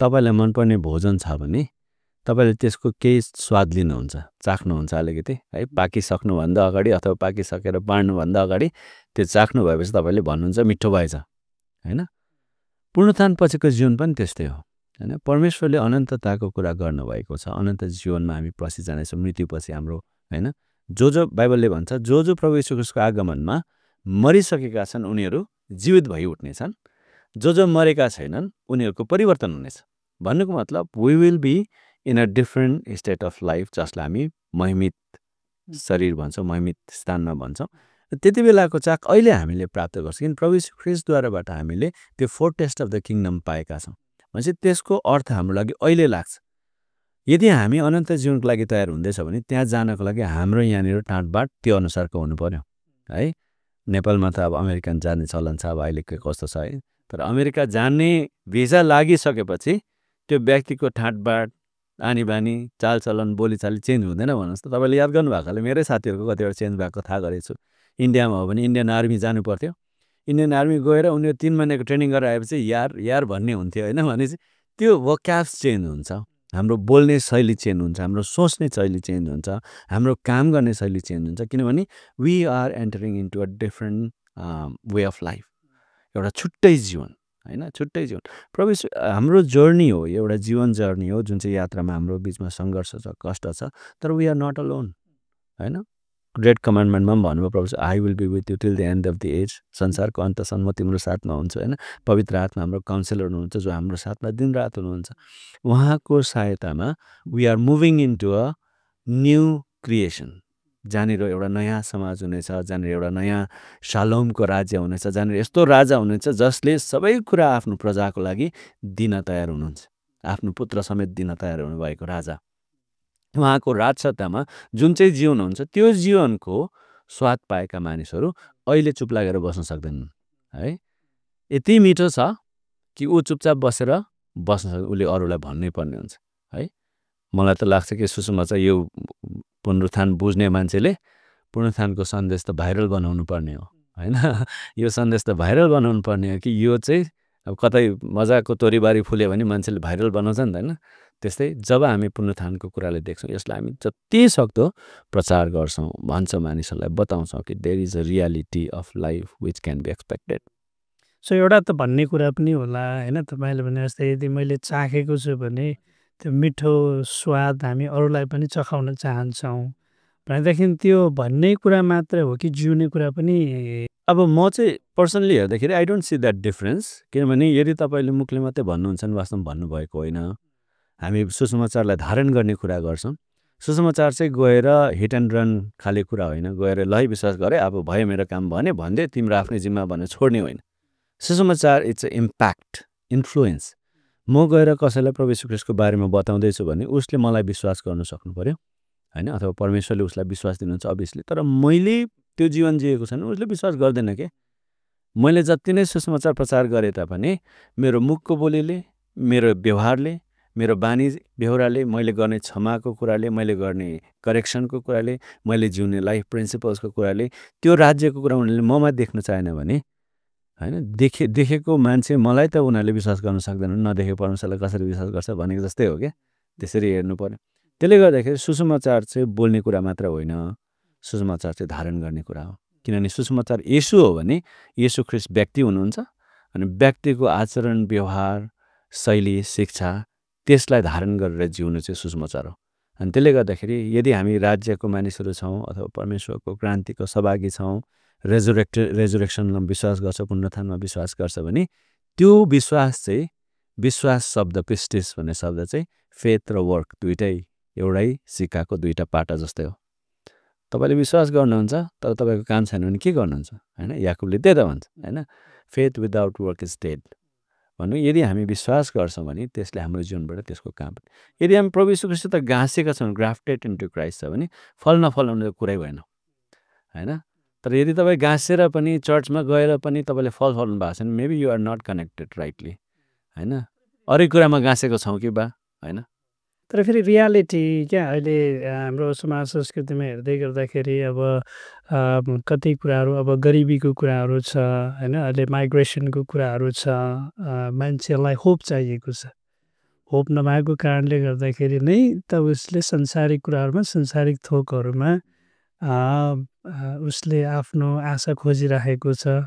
तपाईँलाई मनपर्ने भोजन छ भने तपाईँले त्यसको केही स्वाद लिनुहुन्छ, चाख्नुहुन्छ अलिकति है। पाकिसक्नुभन्दा अगाडि अथवा पाकिसकेर बाँड्नुभन्दा अगाडि त्यो चाख्नु भएपछि तपाईँले भन्नुहुन्छ मिठो भएछ, होइन? पुनरुत्थान पछिको जीवन पनि त्यस्तै हो, होइन? परमेश्वरले अनन्तताको कुरा गर्नुभएको छ। अनन्त जीवनमा हामी पछि जानेछौँ मृत्युपछि हाम्रो, होइन? जो बाइबलले भन्छ जो प्रभु यीशु ख्रीष्टको आगमनमा मरिसकेका छन् उनीहरू जीवित भइ उठ्नेछन्, जो मरेका छैनन् उनीहरूको परिवर्तन हुनेछ। भन्नुको मतलब we will be in a different state of life, जसलाई हामी महिमित शरीर भन्छौँ, महिमित स्थानमा भन्छौँ। त्यति बेलाको चाख अहिले हामीले प्राप्त गर्छौँ, किन प्रभु यीशु ख्रीष्टद्वाराबाट हामीले त्यो fourth test of the kingdom पाएका छौँ। भनेपछि त्यसको अर्थ हाम्रो लागि अहिले लाग्छ। यदि हामी अनन्त जीवनको लागि तयार हुँदैछ भने त्यहाँ जानको लागि हाम्रो यहाँनिर टाँटबाट त्यो अनुसारको हुनु पर्यो, है? नेपालमा त अब अमेरिकन जाने चलन छ, अब अहिले के कस्तो छ, है? तर अमेरिका जाने भिजा लागिसकेपछि त्यो व्यक्तिको ठाँटबाट, आनी बानी, चालचलन, बोलीचाली चेन्ज हुँदैन भन्नुहोस् त। तपाईँले याद गर्नुभएकोले मेरै साथीहरूको कतिवटा चेन्ज भएको थाहा गरेको छु। इन्डियामा हो भने इन्डियन आर्मी जानु पर्थ्यो। इन्डियन आर्मी गएर उनीहरू 3 महिनाको ट्रेनिङ गरेर आएपछि यार भन्ने हुन्थ्यो, होइन? भनेपछि त्यो वोक्याब्स चेन्ज हुन्छ, हाम्रो बोल्ने शैली चेन्ज हुन्छ, हाम्रो सोच्ने शैली चेन्ज हुन्छ, हाम्रो काम गर्ने शैली चेन्ज हुन्छ, किनभने we are entering into a different way of life, एउटा छुट्टै जीवन, होइन? छुट्टै जीवन। प्रभु हाम्रो जर्नी हो, एउटा जीवन जर्नी हो, जुन चाहिँ यात्रामा हाम्रो बिचमा सङ्घर्ष छ, कष्ट छ, तर वी आर नट अलोन, होइन? ग्रेट कमान्डमेन्टमा पनि भन्नुभयो प्रभु, I will be with you till the end of the age, संसारको अन्तसम्म तिम्रो साथमा हुन्छु, होइन? पवित्र आत्मा हाम्रो काउन्सिलर हुनुहुन्छ, जो हाम्रो साथमा दिनरात हुनुहुन्छ। उहाँको सहायतामा we are moving into a new creation, जहाँनिर एउटा नयाँ समाज हुनेछ, जहाँनिर एउटा नयाँ शालोमको राज्य हुनेछ, जहाँनिर यस्तो राजा हुनेछ जसले सबै कुरा आफ्नो प्रजाको लागि दिन तयार हुनुहुन्छ, आफ्नो पुत्र समेत दिन तयार हुनुभएको राजा। उहाँको राजसत्तामा जुन चाहिँ जीवन हुन्छ त्यो जीवनको स्वाद पाएका मानिसहरू अहिले चुप लागेर बस्न सक्दैनन्, है? यति मिठो छ कि ऊ चुपचाप बसेर बस्न सक्छ, उसले अरूलाई भन्नै पर्ने हुन्छ, है? मलाई त लाग्छ कि सुसमाचार यो पुनरुत्थान बुझ्ने मान्छेले पुनरुत्थानको सन्देश त भाइरल बनाउनु पर्ने हो, होइन? यो सन्देश त भाइरल बनाउनु पर्ने हो कि यो चाहिँ अब कतै मजाको तोरीबारी फुल्यो भने मान्छेले भाइरल बनाउँछ नि त, होइन? त्यस्तै जब हामी पुनरुत्थानको कुराले देख्छौँ, यसलाई हामी जति सक्दो प्रचार गर्छौँ, भन्छौँ, मानिसहरूलाई बताउँछौँ कि there is a reality of life which can be expected. So एउटा त भन्ने कुरा पनि होला, होइन? तपाईँले भने जस्तै यदि मैले चाखेको छु भने त्यो मिठो स्वाद हामी अरूलाई पनि चखाउन चाहन्छौँ भनेदेखि त्यो भन्ने कुरा मात्रै हो कि जिउने कुरा पनि? अब म चाहिँ पर्सनली हेर्दाखेरि I don't see that difference, किनभने यदि तपाईँले मुखले मात्रै भन्नुहुन्छ भने वास्तवमा भन्नुभएको होइन। हामी सुसमाचारलाई धारण गर्ने कुरा गर्छौँ। सुसमाचार चाहिँ गएर हिट एन्ड रन खाले कुरा होइन, गएर लै विश्वास गरे अब भयो मेरो काम भने भनिदिए तिम्रो आफ्नै जिम्मा भनेर छोड्ने होइन। सुसमाचार इट्स अ इम्प्याक्ट, इन्फ्लुएन्स। म गएर कसैलाई प्रभु यीशु ख्रीष्टको बारेमा बताउँदैछु भने उसले मलाई विश्वास गर्न सक्नु पर्यो, होइन? अथवा परमेश्वरले उसलाई विश्वास दिनुहुन्छ अभियसली, तर मैले त्यो जीवन जिएको छैन उसले विश्वास गर्दैन के। मैले जति नै सुसमाचार प्रचार गरे तापनि मेरो मुखको बोलीले, मेरो व्यवहारले, मेरो बानी बेहोराले, मैले गर्ने क्षमाको कुराले, मैले गर्ने करेक्सनको कुराले, मैले जिउने लाइफ प्रिन्सिपल्सको कुराले त्यो राज्यको कुरा उनीहरूले ममा देख्न चाहेन भने, होइन? देखेको मान्छे मलाई त उनीहरूले विश्वास गर्न सक्दैनन्, नदेखेको परमेश्वरलाई कसरी विश्वास गर्छ भनेको जस्तै हो क्या। त्यसरी हेर्नु पर्यो। त्यसले गर्दाखेरि सुसमाचार चाहिँ बोल्ने कुरा मात्र होइन, सुसमाचार चाहिँ धारण गर्ने कुरा हो। किनभने सुसमाचार येशू हो भने येशू ख्रीष्ट व्यक्ति हुनुहुन्छ, अनि व्यक्तिको आचरण, व्यवहार, शैली, शिक्षा त्यसलाई धारण गरेर जिउनु चाहिँ सुसमाचार हो। अनि त्यसले गर्दाखेरि यदि हामी राज्यको मानिसहरू छौँ अथवा परमेश्वरको क्रान्तिको सहभागी छौँ, रेजुरेक्सनमा विश्वास गर्छ, पुनरुत्थानमा विश्वास गर्छ भने त्यो विश्वास चाहिँ, विश्वास शब्द पिस्टिस भन्ने शब्द चाहिँ फेथ र वर्क दुइटै एउटै सिक्काको दुईटा पाटा जस्तै हो। तपाईँले विश्वास गर्नुहुन्छ तर तपाईँको काम छैन भने के गर्नुहुन्छ, होइन? याकुबले त्यही त भन्छ, होइन? Faith without work is dead भन्नु यदि हामी विश्वास गर्छौँ भने त्यसले हाम्रो जीवनबाट त्यसको काम यदि हामी प्रभु यीशु ख्रीष्ट त गाँसेका छौँ ग्राफ्टेड इन्टु क्राइस्ट छ भने फल नफलाउने कुरै भएन हैन तर यदि तपाईँ गाँसेर पनि चर्चमा गएर पनि तपाईँले फल फलाउनु भएको छैन maybe you are not connected rightly हैन अरू कुरामा गाँसेको छौँ कि बा हैन तर फेरि रियालिटी क्या अहिले हाम्रो समाज संस्कृतिमा हेर्दै गर्दाखेरि अब कति कुराहरू अब गरिबीको कुराहरू छ होइन अहिले माइग्रेसनको कुराहरू छ मान्छेलाई होप चाहिएको छ होप नभएको कारणले गर्दाखेरि नै त उसले संसारिक कुराहरूमा संसारिक थोकहरूमा उसले आफ्नो आशा खोजिराखेको छ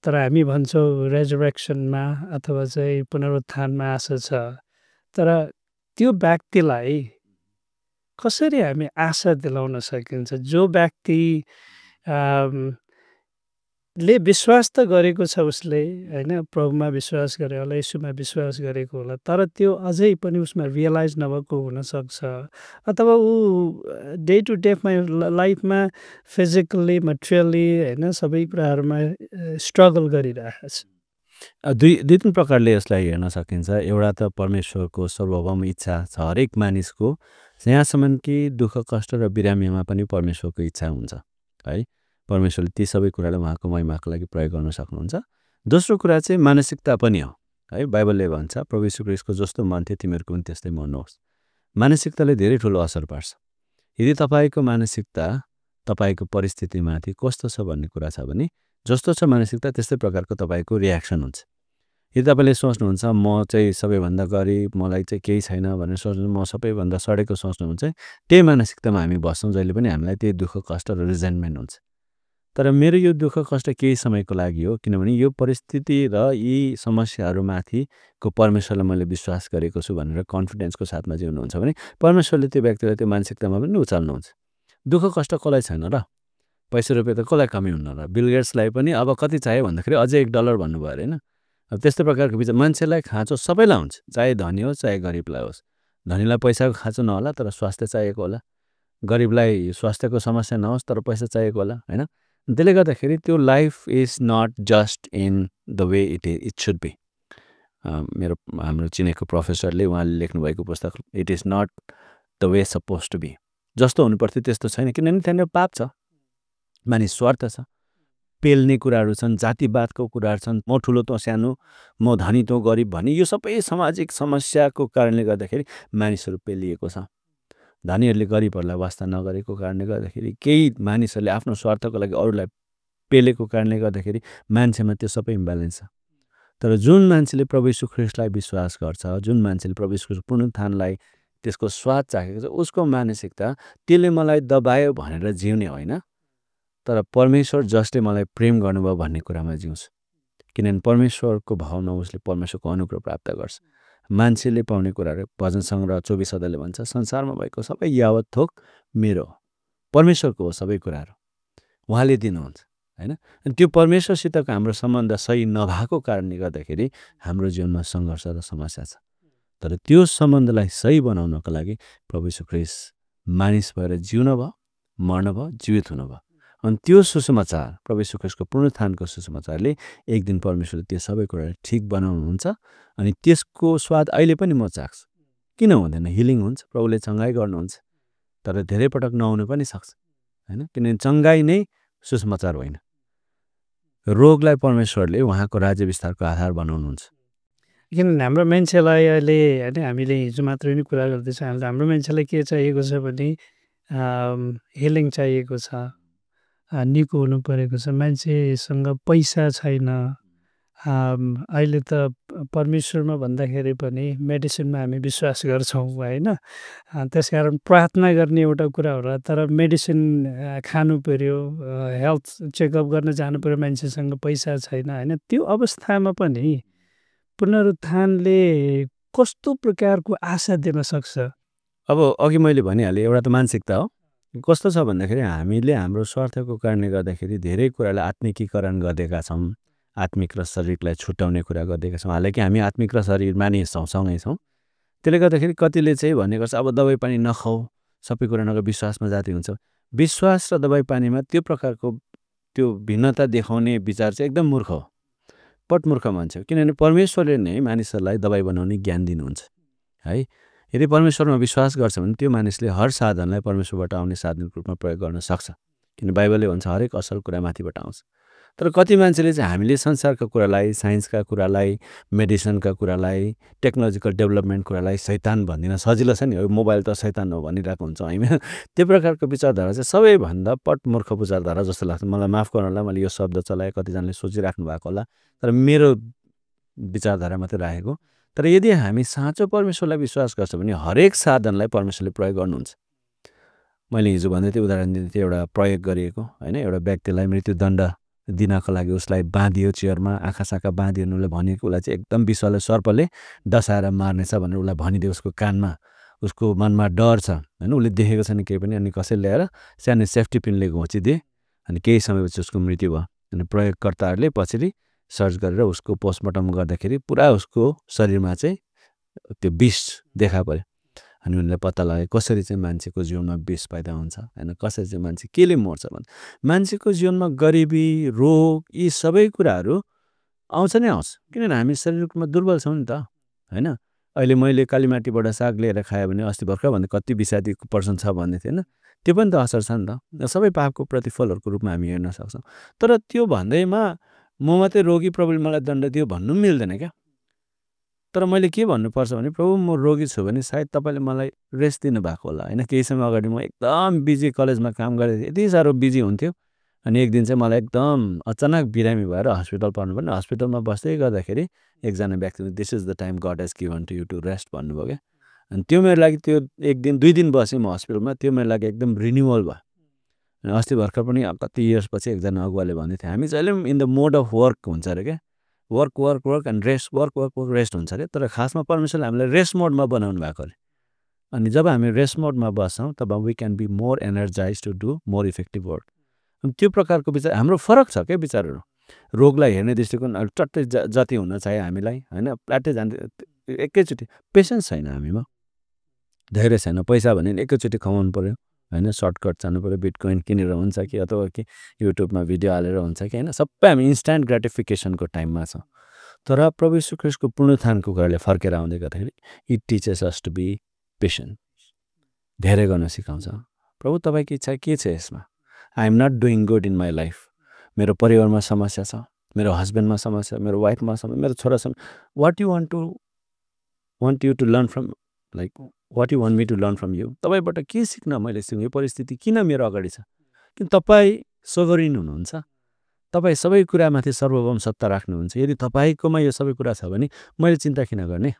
तर हामी भन्छौँ रेजरेक्सनमा अथवा चाहिँ पुनरुत्थानमा आशा छ तर त्यो व्यक्तिलाई कसरी हामी आशा दिलाउन सकिन्छ जो व्यक्ति ले विश्वास त गरेको छ उसले होइन प्रभुमा विश्वास गरे होला यीशुमा विश्वास गरेको होला तर त्यो अझै पनि उसमा रियलाइज नभएको हुनसक्छ अथवा ऊ डे टु डेमा लाइफमा फिजिकल्ली मटेरियल्ली होइन सबै कुराहरूमा स्ट्रगल गरिरहेको छ दुई तीन प्रकारले यसलाई हेर्न सकिन्छ एउटा त परमेश्वरको सर्वभौम इच्छा छ हरेक मानिसको यहाँसम्म कि दुःख कष्ट र बिरामीमा पनि परमेश्वरको इच्छा हुन्छ है परमेश्वरले ती सबै कुरालाई उहाँको महिमाको लागि प्रयोग गर्न सक्नुहुन्छ दोस्रो कुरा चाहिँ मानसिकता पनि हो है बाइबलले भन्छ प्रभु यीशु ख्रीष्टको जस्तो मन थियो तिमीहरूको पनि त्यस्तै मन होस् मानसिकताले धेरै ठुलो असर पार्छ यदि तपाईँको मानसिकता तपाईँको परिस्थितिमाथि कस्तो छ भन्ने कुरा छ भने जस्तो छ मानसिकता त्यस्तै प्रकारको तपाईँको रियाक्सन हुन्छ यदि तपाईँले सोच्नुहुन्छ म चाहिँ सबैभन्दा गरिब मलाई चाहिँ केही छैन भनेर सोच्नु म सबैभन्दा सडेको सोच्नुहुन्छ त्यही मानसिकतामा हामी बस्छौँ जहिले पनि हामीलाई त्यही दुःख कष्ट र रिजेन्टमेन्ट हुन्छ तर मेरो यो दुःख कष्ट केही समयको लागि हो किनभने यो परिस्थिति र यी समस्याहरूमाथिको परमेश्वरलाई मैले विश्वास गरेको छु भनेर कन्फिडेन्सको साथमा जिउनुहुन्छ भने परमेश्वरले त्यो व्यक्तिलाई त्यो मानसिकतामा पनि उचाल्नुहुन्छ दुःख कष्ट कसलाई छैन र पैसा रुपियाँ त कसलाई कमी हुन्न र बिल गेट्सलाई पनि अब कति चाहियो भन्दाखेरि अझै $1 भन्नुभयो अरे होइन अब त्यस्तो प्रकारको विचार मान्छेलाई खाँचो सबैलाई हुन्छ चाहे धनी होस् चाहे गरिबलाई होस् धनीलाई पैसाको खाँचो नहोला तर स्वास्थ्य चाहिएको होला गरिबलाई स्वास्थ्यको समस्या नहोस् तर पैसा चाहिएको होला होइन त्यसले गर्दाखेरि त्यो life is not just in the way it should be मेरो हाम्रो चिनेको प्रोफेसरले उहाँले लेख्नुभएको पुस्तक it is not the way suppose to be जस्तो हुनुपर्थ्यो त्यस्तो छैन किनभने त्यहाँनिर पाप छ मानिस स्वार्थ छ पेल्ने कुराहरू छन् जातिवादको कुराहरू छन् म ठुलो तँ सानो म धनी तँ गरिब भने यो सबै सामाजिक समस्याको कारणले गर्दाखेरि मानिसहरू पेलिएको छ धनीहरूले गरिबहरूलाई वास्ता नगरेको कारणले गर्दाखेरि केही मानिसहरूले आफ्नो स्वार्थको लागि अरूलाई पेलेको कारणले गर्दाखेरि मान्छेमा त्यो सबै इम्ब्यालेन्स छ तर जुन मान्छेले प्रभु यीशु ख्रीष्टलाई विश्वास गर्छ जुन मान्छेले प्रभु यीशु पुनरुत्थानलाई त्यसको स्वाद चाखेको छ उसको मानसिकता त्यसले मलाई दबायो भनेर जिउने होइन तर परमेश्वर जसले मलाई प्रेम गर्नुभयो भन्ने कुरामा जिउँछ किनभने परमेश्वरको भावना उसले परमेश्वरको अनुग्रह प्राप्त गर्छ मान्छेले पाउने कुराहरू भजन सङ्ग्रह 24 अध्यायले भन्छ संसारमा भएको सबै यावत थोक मेरो हो परमेश्वरको हो सबै कुराहरू उहाँले दिनुहुन्छ होइन अनि त्यो परमेश्वरसितको हाम्रो सम्बन्ध सही नभएको कारणले गर्दाखेरि हाम्रो जीवनमा सङ्घर्ष र समस्या छ तर त्यो सम्बन्धलाई सही बनाउनको लागि प्रभु यीशु ख्रीष्ट मानिस भएर जिउन भयो मर्न भयो जीवित हुनुभयो अनि त्यो सुसमाचार प्रभु यीशु ख्रीष्टको पुनरुत्थानको सुसमाचारले एक दिन परमेश्वरले त्यो सबै कुराहरू ठिक बनाउनुहुन्छ अनि त्यसको स्वाद अहिले पनि म चाख्छु किन हुँदैन हिलिङ हुन्छ प्रभुले चङ्गाइ गर्नुहुन्छ तर धेरै पटक नहुनु पनि सक्छ होइन किनभने चङ्गाइ नै सुसमाचार होइन रोगलाई परमेश्वरले उहाँको राज्य विस्तारको आधार बनाउनुहुन्छ किनभने हाम्रो मान्छेलाई अहिले होइन हामीले हिजो मात्रै नै कुरा गर्दैछौँ हाम्रो मान्छेलाई के चाहिएको छ भने हिलिङ चाहिएको छ निको हुनु परेको छ मान्छेसँग पैसा छैन अहिले त परमेश्वरमा भन्दाखेरि पनि मेडिसिनमा हामी विश्वास गर्छौँ होइन त्यस कारण प्रार्थना गर्ने एउटा कुरा होला तर मेडिसिन खानु पऱ्यो हेल्थ चेकअप गर्न जानु पऱ्यो मान्छेसँग पैसा छैन होइन त्यो अवस्थामा पनि पुनरुत्थानले कस्तो प्रकारको आशा दिन सक्छ अब अघि मैले भनिहालेँ एउटा त मानसिकता हो कस्तो छ भन्दाखेरि हामीले हाम्रो स्वार्थको कारणले गर्दाखेरि धेरै कुरालाई आत्मिकीकरण गरिदिएका छौँ आत्मिक र शरीरलाई छुट्याउने कुरा गरिदिएका छौँ हालाकि हामी आत्मिक र शरीरमा नै छौँ सँगै छौँ त्यसले गर्दाखेरि कतिले चाहिँ भन्ने गर्छ अब दबाई पानी नखाऊ सबै कुरा नगर विश्वासमा जाति हुन्छ विश्वास र दबाई पानीमा त्यो प्रकारको त्यो भिन्नता देखाउने विचार चाहिँ एकदम मूर्ख हो पटमूर्ख मान्छे हो किनभने परमेश्वरले नै मानिसहरूलाई दबाई बनाउने ज्ञान दिनुहुन्छ है यदि परमेश्वरमा विश्वास गर्छ भने त्यो मानिसले हर साधनलाई परमेश्वरबाट आउने साधनको रूपमा प्रयोग गर्न सक्छ किन बाइबलले भन्छ हरेक असल कुरा माथिबाट आउँछ तर कति मान्छेले चाहिँ हामीले संसारका कुरालाई साइन्सका कुरालाई मेडिसिनका कुरालाई टेक्नोलोजिकल डेभलपमेन्ट कुरालाई शैतान भन्दिन सजिलो छ नि मोबाइल त शैतान हो भनिरहेको हुन्छ होइन त्यो प्रकारको विचारधारा चाहिँ सबैभन्दा पटमूर्ख विचारधारा जस्तो लाग्छ मलाई माफ गर्नुहोला मैले यो शब्द चलाएँ कतिजनाले सोचिराख्नु भएको होला तर मेरो विचारधारा मात्रै राखेको तर यदि हामी साँचो परमेश्वरलाई विश्वास गर्छौँ भने हरेक साधनलाई परमेश्वरले प्रयोग गर्नुहुन्छ मैले हिजो भन्दै थिएँ उदाहरण दिँदै थिएँ एउटा प्रयोग गरिएको होइन एउटा व्यक्तिलाई मृत्युदण्ड दिनको लागि उसलाई बाँधियो चेयरमा आँखा साखा बाँधियो उसले भनेको उसलाई चाहिँ एकदम विषले सर्पले डसाएर मार्नेछ भनेर उसलाई भनिदियो उसको कानमा उसको मनमा डर छ होइन उसले देखेको छैन केही पनि अनि कसैले ल्याएर सानो सेफ्टी पिनले घोचिदिए अनि केही समयपछि उसको मृत्यु भयो अनि प्रयोगकर्ताहरूले पछाडि सर्च गरेर उसको पोस्टमार्टम गर्दाखेरि पुरा उसको शरीरमा चाहिँ त्यो विष देखा पर्यो अनि उनीहरूले पत्ता लगाए कसरी चाहिँ मान्छेको जीवनमा विष पैदा हुन्छ होइन कसरी चाहिँ मान्छे केले मर्छ भने मान्छेको जीवनमा गरिबी रोग यी सबै कुराहरू आउँछ नै आउँछ किनभने हामी शरीरमा दुर्बल छौँ नि त होइन अहिले मैले कालीमाटीबाट साग लिएर खाएँ भने अस्ति भर्खर भन्दा कति विषादी पर्सन छ भन्दै थिएँ होइन त्यो पनि त असर छ नि त सबै पापको प्रतिफलहरूको रूपमा हामी हेर्न सक्छौँ तर त्यो भन्दैमा म मात्रै रोगी प्रभुले मलाई दण्ड दियो भन्नु पनि मिल्दैन क्या तर मैले के भन्नुपर्छ भने प्रभु म रोगी छु भने सायद तपाईँले मलाई रेस्ट दिनुभएको होला होइन केही समय अगाडि म एकदम बिजी कलेजमा काम गरेको थिएँ यति साह्रो बिजी हुन्थ्यो अनि एक दिन चाहिँ मलाई एकदम अचानक बिरामी भएर हस्पिटल पर्नु पर्ने हस्पिटलमा बस्दै गर्दाखेरि एकजना व्यक्तिले this is the time God has given to you to rest भन्नुभयो क्या अनि त्यो मेरो लागि त्यो एक दिन दुई दिन बसेँ म हस्पिटलमा त्यो मेरो लागि एकदम रिन्युअल भयो अनि अस्ति भर्खर पनि कति इयर्सपछि एकजना अगुवाले भन्दै थियो हामी जहिले पनि in the mode of work हुन्छ अरे क्या work work work and rest work work work rest हुन्छ अरे तर खासमा परमेश्वरले हामीलाई रेस्ट मोडमा बनाउनु भएको अरे अनि जब हामी रेस्ट मोडमा बस्छौँ तब we can be more energize to do more effective work अनि त्यो प्रकारको विचार हाम्रो फरक छ क्या विचारहरू रोगलाई हेर्ने दृष्टिकोण टट्टै जति हुन चाहे हामीलाई होइन प्लाटै जान्छ एकैचोटि पेसेन्स छैन हामीमा धेरै छैन पैसा भने एकैचोटि कमाउनु पऱ्यो होइन सर्टकट जानु पऱ्यो बिटकोइन किनेर हुन्छ कि अथवा कि युट्युबमा भिडियो हालेर हुन्छ कि होइन सबै हामी इन्स्ट्यान्ट ग्राटिफिकेसनको टाइममा छौँ तर प्रभु यीशु ख्रीष्टको पुनरुत्थानको कुराले फर्केर आउँदै गर्दाखेरि it teaches us to be patient धेरै गर्न सिकाउँछ प्रभु तपाईँको इच्छा के छ यसमा I am not doing good in my life मेरो परिवारमा समस्या छ मेरो हस्बेन्डमा समस्या मेरो वाइफमा समस्या मेरो छोरासँग what you want you to learn from like what you want me to learn from you तपाईँबाट के सिक्न मैले सिक्नु यो परिस्थिति किन मेरो अगाडि छ किन तपाईँ सोभरिन हुनुहुन्छ तपाईँ सबै कुरामाथि सर्वभौम सत्ता राख्नुहुन्छ यदि तपाईँकोमा यो सबै कुरा छ भने मैले चिन्ता किन गर्ने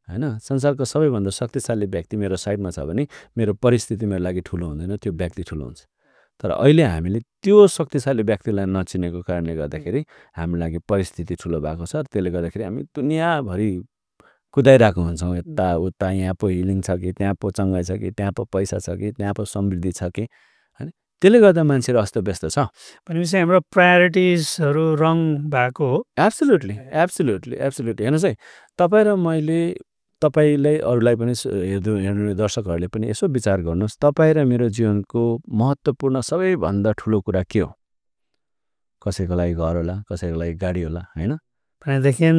होइन संसारको सबैभन्दा शक्तिशाली व्यक्ति मेरो साइडमा छ भने मेरो परिस्थिति मेरो लागि ठुलो हुँदैन त्यो व्यक्ति ठुलो हुन्छ तर अहिले हामीले त्यो शक्तिशाली व्यक्तिलाई नचिनेको कारणले गर्दाखेरि हाम्रो लागि परिस्थिति ठुलो भएको छ त्यसले गर्दाखेरि हामी दुनियाँभरि कुदाइरहेको हुन्छौँ यता उता यहाँ पो हिलिङ छ कि त्यहाँ पो चङ्गाइ छ कि त्यहाँ पो पैसा छ कि त्यहाँ पो समृद्धि छ कि होइन त्यसले गर्दा मान्छेहरू अस्तव्यस्त छ भनेपछि हाम्रो प्रायोरिटिजहरू रङ भएको हो एब्सोल्युटली एब्सोल्युटली एब्सोल्युटली हेर्नुहोस् है तपाईँ र मैले तपाईँलाई अरूलाई पनि हेर्नु दर्शकहरूले पनि यसो विचार गर्नुहोस् तपाईँ र मेरो जीवनको महत्त्वपूर्ण सबैभन्दा ठुलो कुरा के हो कसैको लागि घर होला कसैको लागि गाडी होला होइन भनेदेखि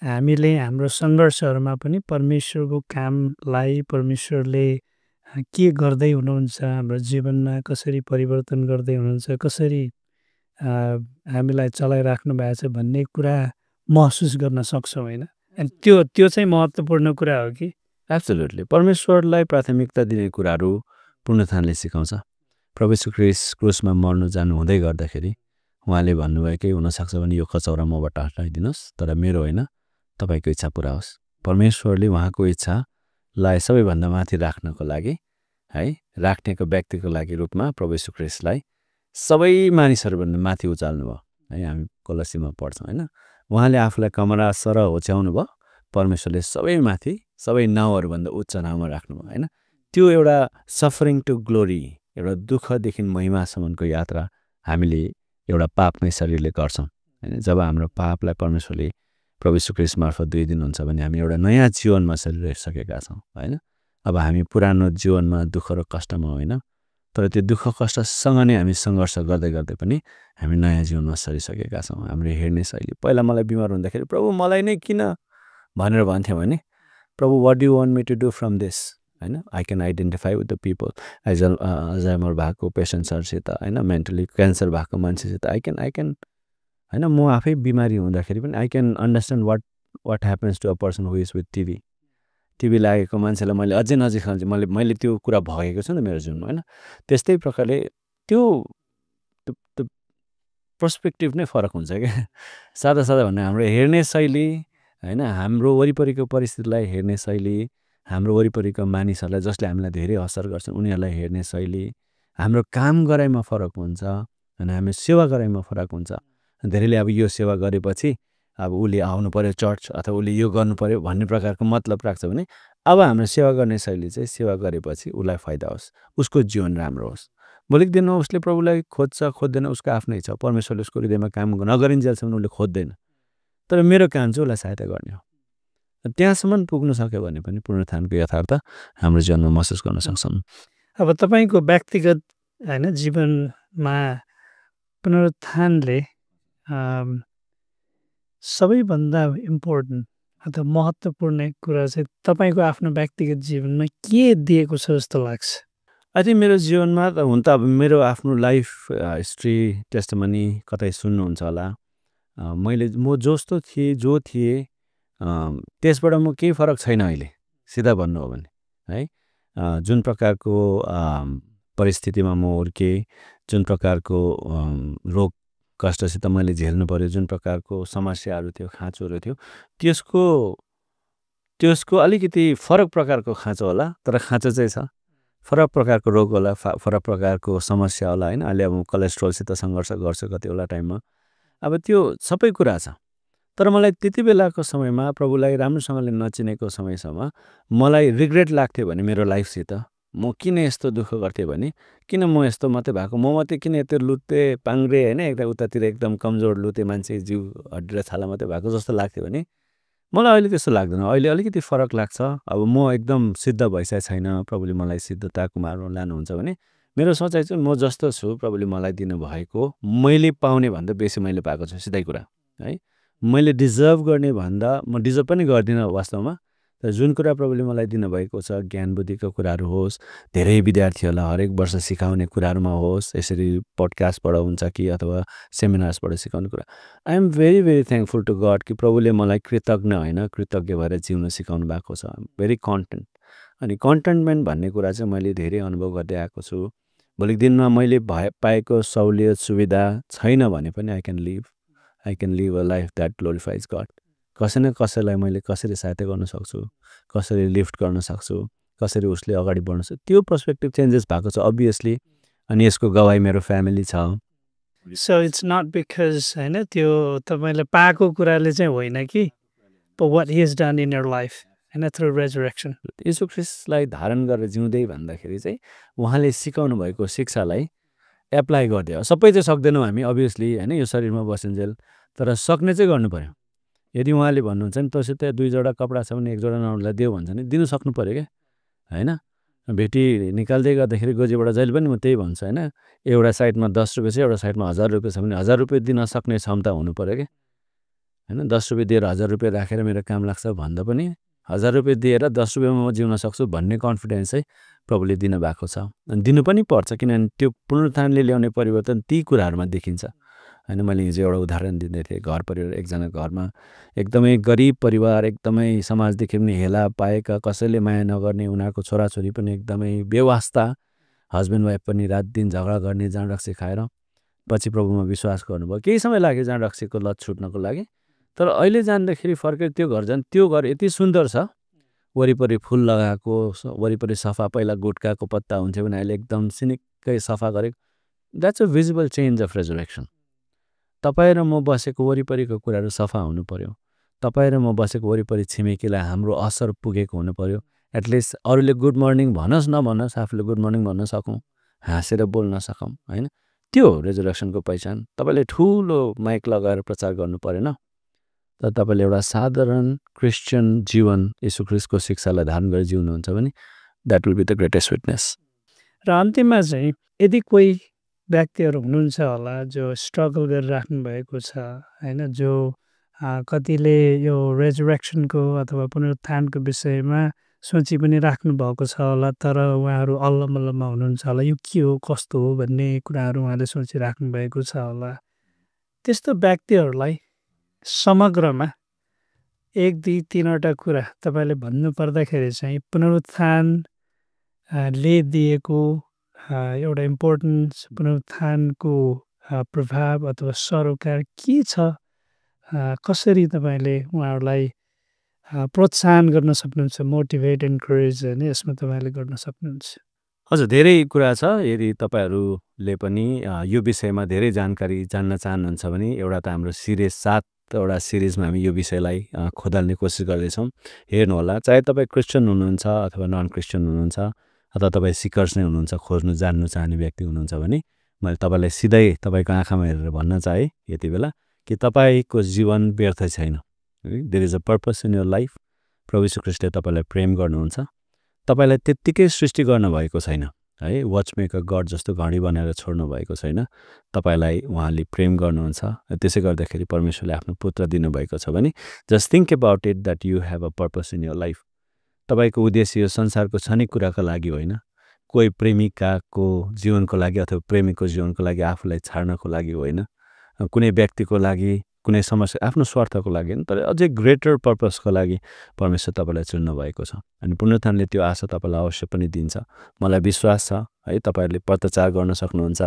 हामीले हाम्रो सङ्घर्षहरूमा पनि परमेश्वरको कामलाई परमेश्वरले के गर्दै हुनुहुन्छ हाम्रो जीवनमा कसरी परिवर्तन गर्दै हुनुहुन्छ कसरी हामीलाई चलाइराख्नु भएको छ भन्ने कुरा महसुस गर्न सक्छौँ होइन अनि त्यो चाहिँ महत्त्वपूर्ण कुरा हो कि एब्सोल्युटली परमेश्वरलाई प्राथमिकता दिने कुराहरू पुनरुत्थानले सिकाउँछ प्रभु यीशु ख्रीष्ट क्रुसमा मर्नु जानु हुँदै गर्दाखेरि उहाँले भन्नुभयो कि हुनसक्छ भने यो कचौरा मबाट हटाइदिनुहोस् तर मेरो होइन तपाईँको इच्छा पुरा होस् परमेश्वरले उहाँको इच्छालाई सबैभन्दा माथि राख्नको लागि है राख्नेको व्यक्तिको लागि रूपमा प्रभु यीशु ख्रीष्टलाई सबै मानिसहरूभन्दा माथि उचाल्नु भयो है हामी कोलोसीमा पढ्छौँ होइन उहाँले आफूलाई कमरा सर होच्याउनु भयो परमेश्वरले सबै माथि सबै नाउँहरूभन्दा उच्च नाउँमा राख्नुभयो होइन त्यो एउटा सफरिङ टु ग्लोरी एउटा दुःखदेखि महिमासम्मको यात्रा हामीले एउटा पापमै शरीरले गर्छौँ होइन जब हाम्रो पापलाई परमेश्वरले प्रभु यीशु ख्रीष्ट मार्फत दिनुहुन्छ भने हामी एउटा नयाँ जीवनमा शरीर रहिसकेका छौँ होइन अब हामी पुरानो जीवनमा दुःख र कष्टमा होइन तर त्यो दुःख कष्टसँग नै हामी सङ्घर्ष गर्दै गर्दै पनि हामी नयाँ जीवनमा सरिसकेका छौँ। हाम्रो हेर्ने शैली पहिला मलाई बिमार हुँदाखेरि प्रभु मलाई नै किन भनेर भन्थ्यौँ भने प्रभु what do want me to do from this होइन I can identify with the people Alzheimer भएको पेसेन्ट्सहरूसित होइन मेन्टली क्यान्सर भएको मान्छेसित आई क्यान होइन म आफै बिमारी हुँदाखेरि पनि I can understand what happens to a person who is with TB लागेको मान्छेलाई मैले अझै नजिक मैले त्यो कुरा भोगेको छु नि मेरो जीवनमा होइन। त्यस्तै प्रकारले त्यो पर्सपेक्टिभ नै फरक हुन्छ क्या सादा भन्ने हाम्रो हेर्ने शैली होइन हाम्रो वरिपरिको परिस्थितिलाई हेर्ने शैली हाम्रो वरिपरिको मानिसहरूलाई जसले हामीलाई धेरै असर गर्छन् उनीहरूलाई हेर्ने शैली हाम्रो काम गराइमा फरक हुन्छ होइन हामी सेवा गराइमा फरक हुन्छ। धेरैले अब यो सेवा गरेपछि अब उसले आउनु पऱ्यो चर्च अथवा उसले यो गर्नु पऱ्यो भन्ने प्रकारको मतलब राख्छ भने अब हाम्रो सेवा गर्ने शैली चाहिँ सेवा गरेपछि उसलाई फाइदा होस् उसको जीवन राम्रो होस्। भोलिको दिनमा उसले प्रभुलाई खोज्छ खोज्दैन उसको आफ्नै छ परमेश्वरले उसको हृदयमा काम नगरिन्जेलसम्म उसले खोज्दैन तर मेरो काम चाहिँ उसलाई सहायता गर्ने हो। त्यहाँसम्म पुग्न सक्यो भने पनि पुनरुत्थानको यथार्थ हाम्रो जीवनमा महसुस गर्न सक्छौँ। अब तपाईँको व्यक्तिगत होइन जीवनमा पुनरुत्थानले सबैभन्दा इम्पोर्टेन्ट अथवा महत्त्वपूर्ण कुरा चाहिँ तपाईँको आफ्नो व्यक्तिगत जीवनमा के दिएको छ जस्तो लाग्छ? आई थिङ्क मेरो जीवनमा त हुन त अब मेरो आफ्नो लाइफ हिस्ट्री टेस्टमनी कतै सुन्नुहुन्छ होला म जस्तो थिएँ जो थिएँ त्यसबाट म केही फरक छैन अहिले सिधा भन्नु हो भने है। जुन प्रकारको परिस्थितिमा म हुर्केँ जुन प्रकारको रोग कष्टसित मैले झेल्नु पऱ्यो जुन प्रकारको समस्याहरू थियो खाँचोहरू थियो त्यसको अलिकति फरक प्रकारको खाँचो होला तर खाँचो चाहिँ छ फरक प्रकारको रोग होला फरक प्रकारको समस्या होला होइन। अहिले अब म कोलेस्ट्रोलसित सङ्घर्ष गर्छु कति बेला टाइममा अब त्यो सबै कुरा छ तर मलाई त्यति बेलाको समयमा प्रभुलाई राम्रोसँगले नचिनेको समयसम्म मलाई रिग्रेट लाग्थ्यो भने मेरो लाइफसित म किन यस्तो दुःख गर्थेँ भने किन म यस्तो मात्रै भएको म मात्रै किन यति लुते पाङ्रे होइन एकदम उतातिर एकदम कमजोर लुते मान्छे जिउ हड्डी र छाला मात्रै भएको जस्तो लाग्थ्यो भने मलाई अहिले त्यस्तो लाग्दैन। अहिले अलिकति फरक लाग्छ। अब म एकदम सिद्ध भइसकेको छैन प्रभुले मलाई सिद्धताको मार्गमा लानुहुन्छ भने मेरो सोचाइ चाहिँ म जस्तो छु प्रभुले मलाई दिनुभएको मैले पाउने भन्दा बेसी मैले पाएको छु सिधै कुरा है। मैले डिजर्भ गर्ने भन्दा म डिजर्भ पनि गर्दिनँ वास्तवमा तर जुन कुरा प्रभुले मलाई दिनुभएको छ ज्ञान बुद्धिको कुराहरू होस् धेरै विद्यार्थीहरूलाई हरेक वर्ष सिकाउने कुराहरूमा होस् यसरी पडकास्टबाट हुन्छ कि अथवा सेमिनार्सबाट सिकाउने कुरा I am very very thankful to God कि प्रभुले मलाई कृतज्ञ होइन कृतज्ञ भएर जिउन सिकाउनु भएको छ। भेरी कन्टेन्ट अनि कन्टेन्टमेन्ट भन्ने कुरा चाहिँ मैले धेरै अनुभव गर्दै आएको छु। भोलिको दिनमा मैले पाएको सहुलियत सुविधा छैन भने पनि I can live a life that glorifies God. कसै न कसैलाई मैले कसरी सहायता गर्न सक्छु कसरी लिफ्ट गर्न सक्छु कसरी उसले अगाडि बढ्न सक्छ त्यो पर्सपेक्टिभ चेन्जेस भएको छ अभियसली अनि यसको गवाई मेरो फ्यामिली छ। सो इट्स नट बिकज होइन त्यो तपाईँले पाएको कुराले चाहिँ होइन कि but what he has done in your life and through resurrection. यीशु ख्रीष्टलाई धारण गरेर जिउँदै भन्दाखेरि चाहिँ उहाँले सिकाउनु भएको शिक्षालाई एप्लाई गरिदियो। सबै चाहिँ सक्दैनौँ हामी अभियसली होइन यो शरीरमा बसिन्जेल तर सक्ने चाहिँ गर्नु पऱ्यो। यदि उहाँले भन्नुहुन्छ नि तसित 2 जोडा कपडा छ भने 1 जोडा नहुनेलाई देऊ भन्छ नि दिनु सक्नु पऱ्यो क्या होइन। भेटी निकाल्दै गर्दाखेरि गोजीबाट जहिले पनि म त्यही भन्छु होइन एउटा साइडमा 10 रुपियाँ छ एउटा साइडमा 1000 रुपियाँ छ भने 1000 रुपियाँ दिन सक्ने क्षमता हुनु पऱ्यो क्या होइन। 10 रुपियाँ दिएर 1000 रुपियाँ राखेर मेरो काम लाग्छ भन्दा पनि 1000 रुपियाँ दिएर 10 रुपियाँमा म जिउन सक्छु भन्ने कन्फिडेन्स चाहिँ प्रभुले दिनुभएको छ अनि दिनु पनि पर्छ किनभने त्यो पुनरुत्थानले ल्याउने परिवर्तन ती कुराहरूमा देखिन्छ होइन। मैले हिजो एउटा उदाहरण दिँदै थिएँ घर परिवार एकजना घरमा एकदमै गरिब परिवार एकदमै समाजदेखि पनि हेला पाएका कसैले माया नगर्ने उनीहरूको छोराछोरी पनि एकदमै बेवास्ता हस्बेन्ड वाइफ पनि रात दिन झगडा गर्ने जाँड रक्सी खाएर पछि प्रभुमा विश्वास गर्नुभयो। केही समय लाग्यो जाँड रक्सीको लत छुट्नको लागि तर अहिले जान्दाखेरि फर्कै त्यो घर झन् त्यो घर यति सुन्दर छ वरिपरि फुल लगाएको वरिपरि सफा पहिला गुटकाको पत्ता हुन्थ्यो भने अहिले एकदम सिनिक्कै सफा गरेको that's a visible change of resurrection. तपाईँ र म बसेको वरिपरिको कुराहरू सफा हुनु पऱ्यो। तपाईँ र म बसेको वरिपरि छिमेकीलाई हाम्रो असर पुगेको हुनु पऱ्यो। एटलिस्ट अरूले गुड मर्निङ भनोस् नभनोस् आफूले गुड मर्निङ भन्न सकौँ हाँसेर बोल्न सकौँ होइन। त्यो रेजरेक्सनको पहिचान। तपाईँले ठुलो माइक लगाएर प्रचार गर्नु परेन तर तपाईँले एउटा साधारण क्रिस्चियन जीवन यीशु ख्रीष्टको शिक्षालाई धारण गरेर जिउनुहुन्छ भने that will be the greatest witness. र अन्तिममा चाहिँ यदि कोही व्यक्तिहरू हुनुहुन्छ होला जो स्ट्रगल गरिराख्नु भएको छ होइन, जो कतिले यो रेजरेक्सनको अथवा पुनरुत्थानको विषयमा सोची पनि राख्नु भएको छ होला, तर उहाँहरू अल्लमल्लमा हुनुहुन्छ होला, यो के हो कस्तो हो भन्ने कुराहरू उहाँले सोचिराख्नु भएको छ होला। त्यस्तो व्यक्तिहरूलाई समग्रमा 1, 2, 3वटा कुरा तपाईँले भन्नुपर्दाखेरि चाहिँ पुनरुत्थान ले दिएको एउटा इम्पोर्टेन्स, पुनरुत्थानको प्रभाव अथवा सरोकार के छ, कसरी तपाईँले उहाँहरूलाई प्रोत्साहन गर्न सक्नुहुन्छ, मोटिभेट इन्करेज होइन, यसमा तपाईँले गर्न सक्नुहुन्छ? हजुर, धेरै कुरा छ। यदि तपाईँहरूले पनि यो विषयमा धेरै जानकारी जान्न चाहनुहुन्छ भने एउटा त हाम्रो सिरिज 7वटा सिरिजमा हामी यो विषयलाई खोदल्ने कोसिस गर्दैछौँ। हेर्नुहोला, चाहे तपाईँ क्रिस्चियन हुनुहुन्छ अथवा नन क्रिस्चियन हुनुहुन्छ अथवा तपाईँ सिकर्स नै हुनुहुन्छ, खोज्नु जान्नु चाहने व्यक्ति हुनुहुन्छ भने मैले तपाईँलाई सिधै तपाईँको आँखामा हेरेर भन्न चाहेँ यति बेला कि तपाईँको जीवन व्यर्थ छैन। There is a purpose in your life. प्रभु यीशु ख्रीष्टले तपाईँलाई प्रेम गर्नुहुन्छ। तपाईँलाई त्यत्तिकै सृष्टि गर्नुभएको छैन है, वाचमेकर गड जस्तो घडी बनाएर छोड्नु भएको छैन। तपाईँलाई उहाँले प्रेम गर्नुहुन्छ। त्यसै गर्दाखेरि परमेश्वरले आफ्नो पुत्र दिनुभएको छ भने just think about it that you have a purpose in your life. तपाईँको उद्देश्य यो संसारको क्षणिक कुराको लागि होइन, कोही प्रेमिकाको जीवनको लागि अथवा प्रेमीको जीवनको लागि, आफूलाई छाड्नको लागि होइन, कुनै व्यक्तिको लागि, कुनै समस्या, आफ्नो स्वार्थको लागि होइन, तर अझै ग्रेटर पर्पसको लागि परमेश्वर तपाईँलाई चुन्नुभएको छ। अनि पुनरुत्थानले त्यो आशा तपाईँलाई अवश्य पनि दिन्छ। मलाई विश्वास छ है, तपाईँहरूले पत्रचार गर्न सक्नुहुन्छ,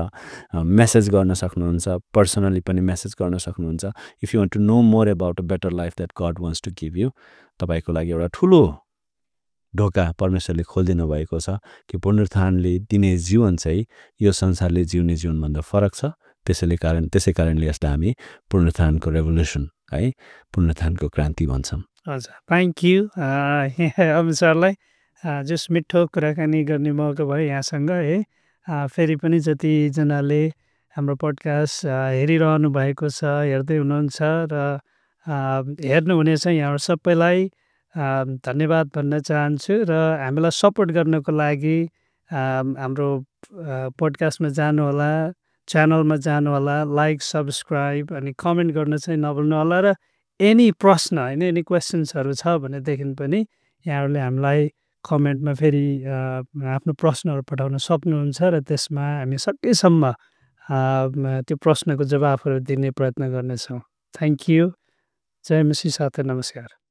मेसेज गर्न सक्नुहुन्छ, पर्सनली पनि मेसेज गर्न सक्नुहुन्छ। If you want to know more about a better life that God wants to give you, तपाईँको लागि एउटा ठुलो ढोका परमेश्वरले खोलिदिनु भएको छ कि पुनरुत्थानले दिने जीवन चाहिँ यो संसारले जिउने जीवनभन्दा फरक छ। त्यसै कारणले यसलाई हामी पुनरुत्थानको रेभोल्युसन है, पुनरुत्थानको क्रान्ति भन्छौँ। हजुर, थ्याङ्क यू अमित सरलाई जस मिठो कुराकानी गर्ने मौका भयो यहाँसँग है। फेरि पनि जतिजनाले हाम्रो पोडकास्ट हेरिरहनु भएको छ, हेर्दै हुनुहुन्छ र हेर्नुहुनेछ, यहाँहरू सबैलाई धन्यवाद भन्न चाहन्छु। र हामीलाई सपोर्ट गर्नको लागि हाम्रो पोडकास्टमा जानुहोला, च्यानलमा जानुहोला, लाइक, सब्सक्राइब अनि कमेन्ट गर्न चाहिँ नभुल्नु होला। र एनी प्रश्न होइन, एनी क्वेसन्सहरू छ भनेदेखि पनि यहाँहरूले हामीलाई कमेन्टमा फेरि आफ्नो प्रश्नहरू पठाउन सक्नुहुन्छ र त्यसमा हामी सकेसम्म त्यो प्रश्नको जवाफहरू दिने प्रयत्न गर्नेछौँ। Thank you. जय मसीह साथै, नमस्कार।